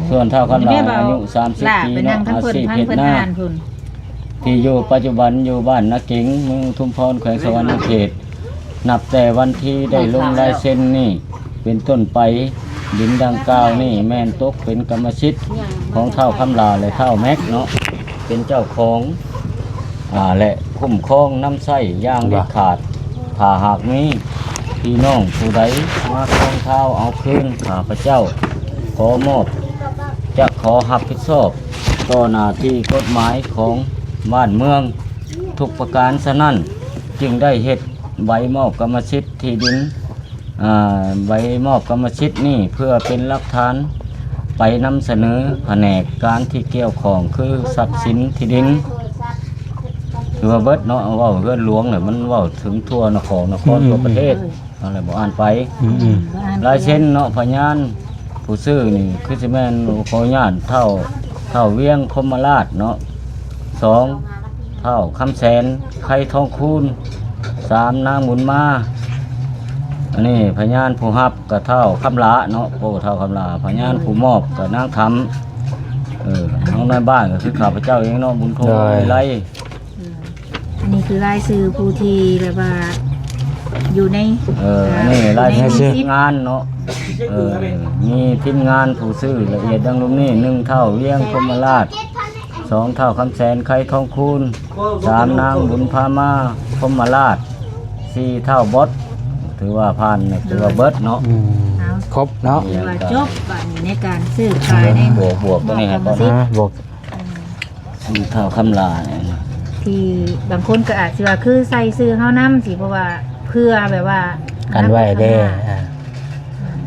ສ່ວນທ້າວຄຳຫຼ້າ ອາຍຸ ສາມສິບ ປີເນາະ, ອາຊີບເຮັດນາ ທີ່ຢູ່ປັດຈຸບັນຢູ່ບ້ານນາເກັງ ເມືອງທຸມພອນ ແຂວງສະຫວັນນະເຂດ. ນັບແຕ່ວັນທີ່ໄດ້ລົງລາຍເຊັນນີ້ເປັນຕົ້ນໄປ, ດິນດັ່ງກ່າວນີ້ແມ່ນຕົກເປັນກຳມະສິດຂອງທ້າວຄຳຫຼ້າ ແລະ ທ້າວແມັດເນາະ, ເປັນເຈົ້າຂອງ ອາ ແລະ ຄຸ້ມຄອງນຳໃຊ້ຢ່າງເດັດຂາດ. ຖ້າຫາກມີພີ່ນ້ອງຜູ້ໃດມາທວງທາວເອົາຄືນ, ຂ້າພະເຈົ້າຂໍມອບ ຈະຂໍຮັບຜິດຊອບຕໍ່ໜ້າທີ່ກົດໝາຍຂອງບ້ານເມືອງທຸກປະການ. ສະນັ້ນຈຶ່ງໄດ້ເຮັດໃບມອບກຳມະສິດທີ່ດິນ ອາ ໃບມອບກຳມະສິດນີ້ເພື່ອເປັນຫຼັກຖານໄປນຳສະເໜີພະແນກການທີ່ກ່ຽວຂ້ອງ ຄືຊັບສິນທີ່ດິນ ຄືວ່າເບິດເນາະ. ເວົ້າເຮືອນຫຼວງແຫຼະ ມັນເວົ້າເຖິງທົ່ວນະຄອນ ນະຄອນ ອືມ ທົ່ວປະເທດ ອືມ ນັ້ນແຫຼະ ບໍ່ອ່ານໄປ. ອືມໆ ລາຍເຊັນເນາະ ພະຍານຜູ້ຊື້ນີ້ຄືຊິແມ່ນ ຂໍອະນຸຍາດ ທ້າວ ທ້າວວຽງ ພົມມະລາດເນາະ, ສອງ ທ້າວຄຳແສນ ໄຄທອງຄູນ, ສາມ ນາງບຸນມາ. ອັນນີ້ພະຍານຜູ້ຮັບກໍທ້າວຄຳຫຼ້າເນາະ, ໂອ້ ທ້າວຄຳຫຼ້າ. ພະຍານຜູ້ມອບກໍນາງຄຳ. ເອີ ທາງໃນບ້ານກໍຄືຂ້າພະເຈົ້າເອງເນາະ ບຸນທົງ ໂດຍ ວິໄລ. ອືມ ອັນນີ້ຄືລາຍຊື່ຜູ້ທີ່ແບບວ່າຢູ່ໃນ ເອີ ອັນນີ້ລາຍຊື່ທີມງານເນາະ. ເອີ ມີທີມງານຜູ້ຊື້ລະອຽດດັ່ງລຸ່ມນີ້: ໜຶ່ງ ທ້າວວຽງ ພົມມະລາດ, ສອງ ທ້າວຄຳແສນ ໄຄທອງຄູນ, ສາມ ນາງບຸນພາມາ ພົມມະລາດ, ສີ່ ທ້າວບອດ. ຖືວ່າຜ່ານ ຖືວ່າເບິດເນາະ. ອືມ ເອົາ ຄົບເນາະ ຖືວ່າຈົບບາດນີ້ໃນການຊື້ຂາຍໃນ ບວກ ບວກຕົວນີ້ໃຫ້ກ່ອນ ບວກ ອືມ ທ້າວຄຳຫຼ້າ ທີ່ບາງຄົນກໍອາດຊິວ່າຄືໃສ່ຊື່ເຮົານຳຊີ້ ເພາະວ່າເພື່ອແບບວ່າກັນໄວ້ເດ້. ອາ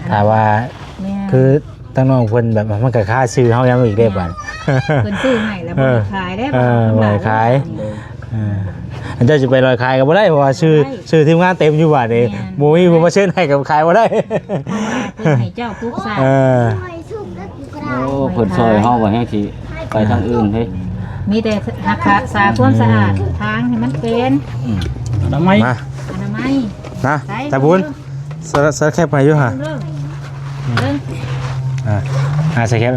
ຖ້າວ່າ ແມ່ນ ຄື ທາງນ້ອງເພິ່ນແບບ ມັນກໍຄາຊື່ເຮົານຳອີກເດ້ບາດ ເພິ່ນຊື້ໃຫ້ແລ້ວ ເອີ ບໍ່ໄດ້ຂາຍເດ້ ເອີ ບໍ່ໄດ້ຂາຍ ເອີ ອັນເຈົ້າຊິໄປລອຍຂາຍກໍບໍ່ໄດ້ ເພາະວ່າຊື່ ໄດ້ ຊື່ທີມງານເຕັມຢູ່ບາດນີ້ ແມ່ນ ບໍ່ມີຜູ້ມາເຊັນໃຫ້ກໍຂາຍບໍ່ໄດ້ ເພາະວ່າເພິ່ນໃຫ້ເຈົ້າປຸກສາ ເອີ ໂອ້ ເພິ່ນຊ່ອຍເຮົາວ່າແຮງຊິໄປທາງອື່ນເຮີ້ຍ ມີແຕ່ຮັກສາຄວາມສະອາດ ອືມ ທາງໃຫ້ມັນເປັນ ອືມ ອະນາໄມ ມາ ອະນາໄມ ນະ ໃສ່ ຕາບຸນ ສະ ສະແຄບໃຫ້ຢູ່ຫາ ເບິ່ງ ອ່າ ອ່າ ສະແຄບ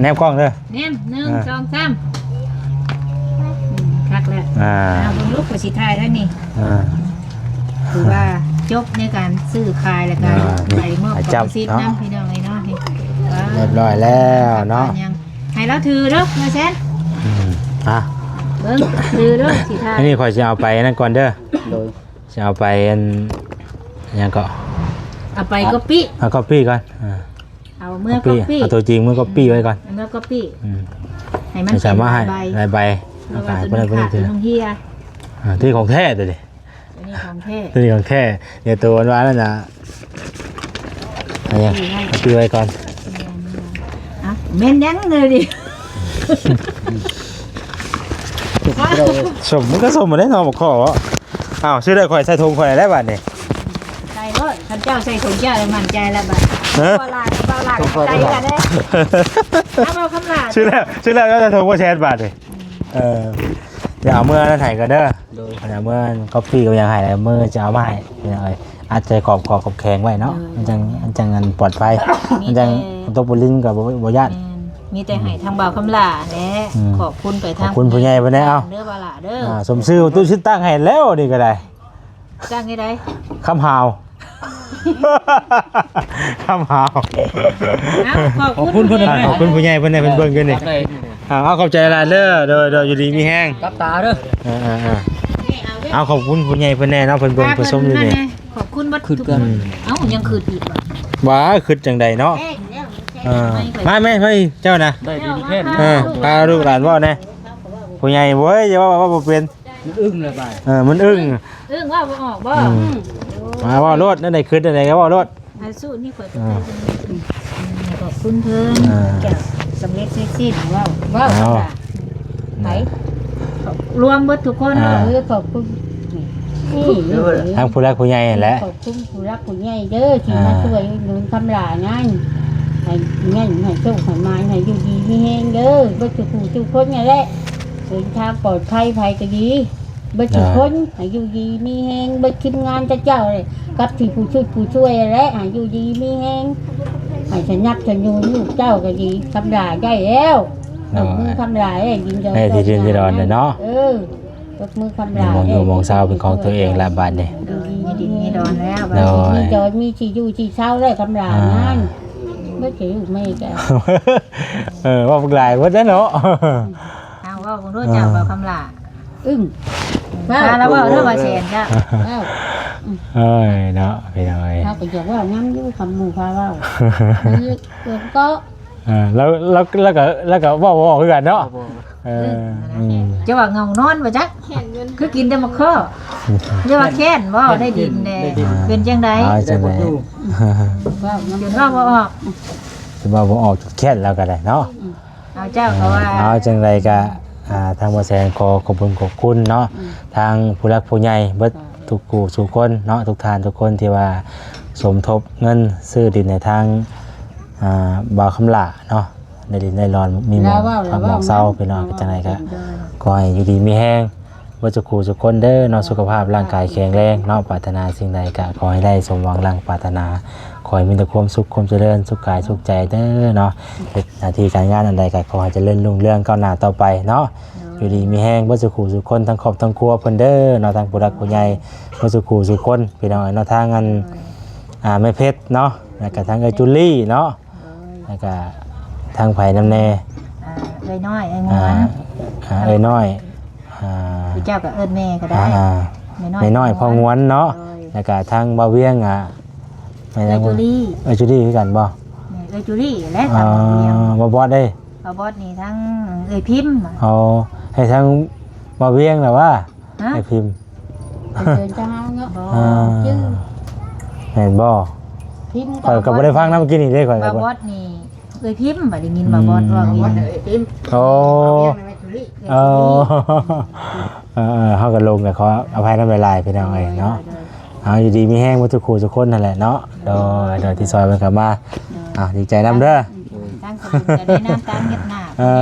ແນມກ້ອງເດີ ແນມ ໜຶ່ງ ອ່າ ສອງ ສາມ ອືມ ຄັກແລ້ວ ອ່າ ເອົາເບິ່ງລູກ ຂ້ອຍຊິຖ່າຍທາງນີ້ ອ່າ ຖືວ່າຈົບໃນການຊື້ຂາຍ ແລ້ວກໍ ອ່າ ໄປມອບກຳມະສິດນຳ ພີ່ນ້ອງເອີຍເນາະ ນີ້ ອ່າ ຮຽບຮ້ອຍແລ້ວເນາະ ຍັງໃຫ້ລາວຖືເດີ ມາແຊນ ອືມ ອ່າ ເບິ່ງ ຖືເດີ ຊິຖ່າຍ ອັນນີ້ຂ້ອຍຊິເອົາໄປນັ້ນກ່ອນເດີ ໂດຍ ຊິເອົາໄປອັນ ຫຍັງເກາະ ເອົາໄປກັອບປີ້ ເອົາກັອບປີ້ກ່ອນ ອ່າ ເອົາເມືອກັອບປີ້ ເອົາຕົວຈິງເມືອກັອບປີ້ໄວ້ກ່ອນ ເອົາເມືອກັອບປີ້ ອືມ ໃຫ້ມັນເປັນຫຼາຍໃບ ຫຼາຍໃບ ເອົາໄປເພິ່ນເພິ່ນຖື ອ່າ ທີ່ຂອງແທ້ຕົວນີ້ ຕົວນີ້ຂອງແທ້ ຕົວນີ້ຂອງແທ້ ດຽວຕົວຫວານໆນັ້ນນະ ອັນນີ້ ເອົາປີ້ໄວ້ກ່ອນ ອ່ະ ແມ່ນຫຍັງເລີຍນີ້ ສົ້ມ ມັນກໍສົ້ມມາໄດ້ເນາະ ບັກຂໍ້ ອ້າວ ຊື້ໄດ້ ຂ້ອຍໃສ່ຖົງຂ້ອຍແລ້ວບາດນີ້ ໃສ່ໂລດ ຄັນເຈົ້າໃສ່ຖົງເຈົ້າແລ້ວໝັ້ນໃຈແລ້ວບາດ ເອີ ບໍ່ຫຼາຍ ບໍ່ຫຼາຍ ໃສ່ກັນເດ້ ເອົາ ເອົາຄຳຫຼ້າ ຊື້ແລ້ວ ຊື້ແລ້ວ ເຈົ້າໃສ່ຖົງບໍ່ແຊນບາດນີ້ ເອີ ຢ່າເອົາເມືອນັ້ນໃຫ້ກໍເດີ ໂດຍ ເອົາເມືອກັອບປີ້ກັບຫຍັງໃຫ້ ແລ້ວມື້ຈະເອົາມາໃຫ້ ເອີ ອັດໃສ່ຂອບ ຂອບ ຂອບແຂງໄວ້ເນາະ ໂດຍ ມັນຈັ່ງ ມັນຈັ່ງອັນປອດໄພ ມີແຕ່ ມັນຈັ່ງຕົກບໍ່ລິນກໍບໍ່ ບໍ່ຢ້ານ ແມ່ນ ມີແຕ່ໃຫ້ທາງບ່າວຄຳຫຼ້າແຫຼະ ອືມ ຂອບຄຸນໄປທາງ ຂອບຄຸນຜູ້ໃຫຍ່ເພິ່ນແດ່ ເອົາ ເດີບ່າວຫຼ້າເດີ ອ່າ ສົມຊື່ຕູ້ຊິດຕັ້ງໃຫ້ແລ້ວນີ້ກໍໄດ້ ຕັ້ງໃຫ້ໃດ ຄຳຫາວ ຄຳຫາວ ເອົາ ຂອບຄຸນ ຂອບຄຸນເພິ່ນ ຂອບຄຸນຜູ້ໃຫຍ່ເພິ່ນແດ່ ເພິ່ນເບິ່ງຢູ່ນີ້ ອ່າ ເອົາ ຂອບໃຈຫຼາຍເດີ ໂດຍ ໂດຍ ຢູ່ດີມີແຮງ ກັບຕາເດີ ເອີໆໆ ເອົາ ຂອບຄຸນຜູ້ໃຫຍ່ເພິ່ນແດ່ເນາະ ເພິ່ນເບິ່ງເພິ່ນຊົມຢູ່ນີ້ ຂອບຄຸນເບິດທຸກຄົນ ອືມ ເອົ້າ ຍັງຄຶດອີກບໍ່ ວ່າຄຶດຈັ່ງໃດເນາະ ເອີ ມາແມ່ ມາເຈົ້ານະ ໄດ້ດີມີແຮງ ເອີ ພາລູກຫຼານເວົ້າແດ່ ຜູ້ໃຫຍ່ ໂອ້ຍ ຢ່າເວົ້າ ເວົ້າບໍ່ເປັນ ມັນອຶ້ງແລ້ວບາດ ເອີ ມັນອຶ້ງ ອຶ້ງ ເວົ້າບໍ່ອອກບໍ່ ອືມ ມາເວົ້າໂລດ ແນວໃດຄຶດແນວໃດກໍເວົ້າໂລດ ອາ ສູ້ນີ້ຂ້ອຍກໍ ອ່າ ໃຈດີ ຂອບຄຸນເພິ່ນ ອ່າ ຈາກສຳເລັດເຊັກຊີນ ເວົ້າ ເວົ້າ ເອົາ ໄປ ລວມເບິດທຸກຄົນ ອ່າ ເອີ ຂອບຄຸນ ນີ້ ທັງຜູ້ຫຼັກຜູ້ໃຫຍ່ຫັ້ນແຫຼະ ຂອບຄຸນຜູ້ຫຼັກຜູ້ໃຫຍ່ເດີ ທີ່ມາ ອ່າ ຊ່ວຍອຸດໜູນຄຳຫຼ້ານັ້ນ ໃຫ້ເງິນໃຫ້ໂຊກໃຫ້ໝານ ໃຫ້ຢູ່ດີມີແຮງເດີ ເບິດທຸກຜູ້ທຸກຄົນນັ້ນແຫຼະ ເດີນທາງປອດໄພ ໃຜກໍດີ ເບິດທຸກຄົນ ອ່າ ໃຫ້ຢູ່ດີມີແຮງ ເບິດທີມງານເຈົ້າເຈົ້າເລີຍ ກັບທີ່ຜູ້ຊ່ວຍ ຜູ້ຊ່ວຍແຫຼະ ໃຫ້ຢູ່ດີມີແຮງ ໃຫ້ສະໜັບສະໜູນລູກເຕົ້າກໍດີ ຄຳຫຼ້າໄດ້ແລ້ວ ເອີ ເອົາມືຄຳຫຼ້າເດ້ ຍິນຍອມ ໃຫ້ທີ່ດິນທີ່ດອນເນາະ ເອີ ຍົກມືຄຳຫຼ້າ ມີໝ່ອງຢູ່ໝ່ອງເຊົາເປັນຂອງຕົວເອງລະບາດນີ້ ຢູ່ດີມີດອນແລ້ວ ໂດຍ ມີດອນ ມີທີ່ຢູ່ທີ່ເຊົາແລ້ວ ຄຳຫຼ້ານັ້ນ ອ່າ ບໍ່ຈະຢູ່ແມ່ກະ ເອີ ເວົ້າບັກຫຼາຍເບິດແລ້ວເນາະ ເອົາ ເວົ້າເບິ່ງດູ ອ່າ ເຈົ້າ ເວົ້າຄຳຫຼ້າ ອຶ້ງ ພາລາວເວົ້າເດີ ວ່າແຊນຈ້ະ ເວົ້າ ເອີຍເນາະ ພີ່ນ້ອງເອີຍ ເຮົາກໍຢາກເວົ້ານຳຢູ່ ຄຳໝູ່ພາເວົ້າ ເອີ ກໍ ເອີ ແລ້ວ ແລ້ວ ແລ້ວກໍ ແລ້ວກໍເວົ້າບໍ່ອອກຄືກັນເນາະ ເອີ ອືມ ຈະວ່າເຫງົານອນບໍ່ຈັກ ຄືກິນແຕ່ໝາກຂໍ້ ຢ່າວ່າແຄ້ນບໍ່ ໄດ້ດິນແດ່ ໄດ້ດິນ ເປັນຈັ່ງໃດ ເອົາຈັ່ງໃດ ເວົ້ານຳ ຈົນເວົ້າບໍ່ອອກ ຈະເວົ້າບໍ່ອອກ ແຄ້ນແລ້ວກໍໄດ້ເນາະ ເອົາ ເຈົ້າກໍວ່າ ເອົາ ຈັ່ງໃດກໍ ອ່າ ທາງບໍ່ແສນຂໍຂອບຄຸນຂອບຄຸນເນາະ ອືມ ທາງຜູ້ຫຼັກຜູ້ໃຫຍ່ເບິດ ອ່າ ທຸກຜູ້ສູ່ຄົນເນາະ ທຸກທ່ານທຸກຄົນທີ່ວ່າສົມທົບເງິນຊື້ດິນໃຫ້ທາງ ອ່າ ບ່າວຄຳຫຼ້າເນາະ ໄດ້ດິນໄດ້ດອນ ມີໝ່ອງພັກໝ່ອງເຊົາ ພີ່ນ້ອງ ຈັ່ງໃດກໍຂໍໃຫ້ຢູ່ດີມີແຮງ ເບິດສູ່ຜູ້ສູ່ຄົນເດີເນາະ ສຸຂະພາບຮ່າງກາຍແຂງແຮງເນາະ ປາດຖະໜາສິ່ງໃດກໍຂໍໃຫ້ໄດ້ສົມຫວັງດັ່ງປາດຖະໜາ ຂໍໃຫ້ມີແຕ່ຄວາມສຸກຄວາມຈະເລີນ ສຸກກາຍສຸກໃຈເດີເນາະ ເຮັດໜ້າທີ່ການງານອັນໃດກໍຂໍໃຫ້ຈະເລີນຮຸ່ງເຮືອງກ້າວໜ້າຕໍ່ໄປເນາະ ຢູ່ດີມີແຮງເບິດສູ່ຜູ້ສູ່ຄົນ ທັງຄອບທັງຄົວເພິ່ນເດີເນາະ ທັງຜູ້ຫຼັກຜູ້ໃຫຍ່ເບິດສູ່ຜູ້ສູ່ຄົນ ພີ່ນ້ອງເອີຍເນາະ ທັງອັນ ອ່າ ແມ່ເພັດເນາະ ແລ້ວກໍທັງເອື້ອຍຈູລີເນາະ ແລ້ວກະທາງໃຜນຳແດ່? ອ່າ ເອື້ອຍນ້ອຍ ເອື້ອຍງວນ ອ່າ ອ່າ ເອື້ອຍນ້ອຍ ອ່າ ເຈົ້າກໍເອີ້ນແມ່ກໍໄດ້ ອ່າ ແມ່ນ້ອຍ ແມ່ນ້ອຍ ພໍ່ງວນເນາະ ໂດຍ ແລ້ວກະທາງບ່າວວຽງ ອ່າ ແມ່ນຫຍັງ ເອື້ອຍຈູລີ ເອື້ອຍຈູລີຄືກັນບໍ່? ແມ່ນເອື້ອຍຈູລີແຫຼະ ອ່າ ທາງບ່າວວຽງ ບ່າວບອດເດ້? ບ່າວບອດນີ້ທາງເອື້ອຍພິມ ອໍ ໃຫ້ທາງບ່າວວຽງນະວ່າ ຮະ? ເອື້ອຍພິມ ເປັນເດີນຈາເຮົາເນາະ ບໍ່ ອ່າ ຈື່ ແມ່ນບໍ່? ພິມ ຂ້ອຍກໍບໍ່ໄດ້ຟັງນຳ ມື້ກີ້ນີ້ເດ້ ຂ້ອຍກໍບໍ່ ບ່າວບອດນີ້ ເອື້ອຍພິມ ບໍ່ໄດ້ຍິນບໍ່ບອດເວົ້າອີກ ໂອ້ ເອີ ເອີ ເຮົາກໍຫຼົງ ກໍຂໍອະໄພນຳຫຼາຍໆ ພີ່ນ້ອງເອີຍເນາະ. ໂດຍ ເອົາ ຢູ່ດີມີແຮງເບິດທຸກຄູ່ທຸກຄົນນັ້ນແຫຼະເນາະ. ໂດຍ ໂດຍ ທີ່ຊ່ອຍເພິ່ນເຂົ້າມາ ເອົາ ດີໃຈນຳເດີ. ທາງຄົນກໍໄດ້ນຳຕາມເຮັດໜ້າ ເອີ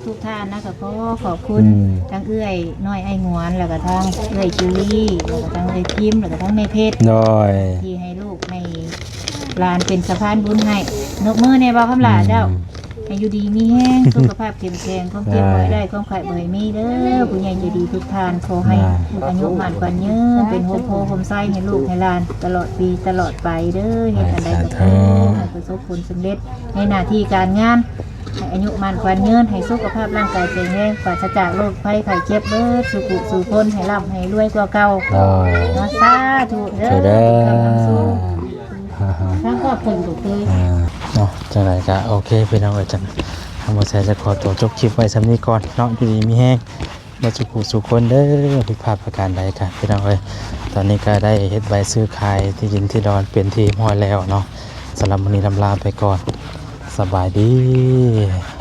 ຜູ້ໃຫຍ່ໃຈດີທຸກໆທ່ານນະ ກໍຂໍຂອບຄຸນ ອືມ ທັງເອື້ອຍນ້ອຍອ້າຍງວນ ແລ້ວກໍທັງເອື້ອຍຈູລີ ແລ້ວກໍທັງເອື້ອຍພິມ ແລ້ວກໍທັງແມ່ເພັດ ໂດຍ ທີ່ໃຫ້ລູກໃຫ້ຫຼານເປັນສະພານບຸນໃຫ້. ຍົກມືແດ່ ເວົ້າຄຳຫຼ້າເຈົ້າ. ໃຫ້ຢູ່ດີມີແຮງ ສຸຂະພາບເຂັ້ມແຂງ ຄວາມເຈັບບໍ່ໃຫ້ໄດ້ ຄວາມໄຂ້ບໍ່ໃຫ້ມີເດີ ຜູ້ໃຫຍ່ໃຈດີທຸກທ່ານ. ຂໍໃຫ້ອາຍຸໝັ້ນຂວັນຍືນ ເປັນຮົ່ມໂພຮົ່ມໄຊໃຫ້ລູກໃຫ້ຫຼານຕະຫຼອດປີຕະຫຼອດໄປເດີ. ເຮັດອັນໃດກໍຂໍໃຫ້ປະສົບຜົນສຳເລັດໃນໜ້າທີ່ການງານ ໃຫ້ອາຍຸໝັ້ນຂວັນຍືນ ໃຫ້ສຸຂະພາບຮ່າງກາຍແຂງແຮງ ປາສະຈາກໂລກໄພໄຂ້ເຈັບເບີດສູ່ຜູ້ສູ່ຄົນ ໃຫ້ລ່ຳໃຫ້ລວຍກວ່າເກົ່າ. ໂດຍ ເນາະ ສາທຸເດີ ເດີ ທາງຄອບເພິ່ນກໍຄື ອ່າ ເນາະ ຈັ່ງໃດກໍໂອເຄພີ່ນ້ອງເອີຍ ຈັ່ງທາງບໍ່ແຊຈະຂໍຕົວຈົບຄລິບໄວ້ສ່ຳນີ້ກ່ອນເນາະ. ຢູ່ດີມີແຮງເບິດສູ່ຜູ້ສູ່ຄົນເດີ. ຜິດພາດປະການໃດກໍພີ່ນ້ອງເອີຍ ຕອນນີ້ກໍໄດ້ເຮັດໃບຊື້ຂາຍທີ່ດິນທີ່ດອນເປັນທີ່ຮຽບຮ້ອຍແລ້ວເນາະ. ສຳລັບມື້ນີ້ລຳລາໄປກ່ອນ ສະບາຍດີ.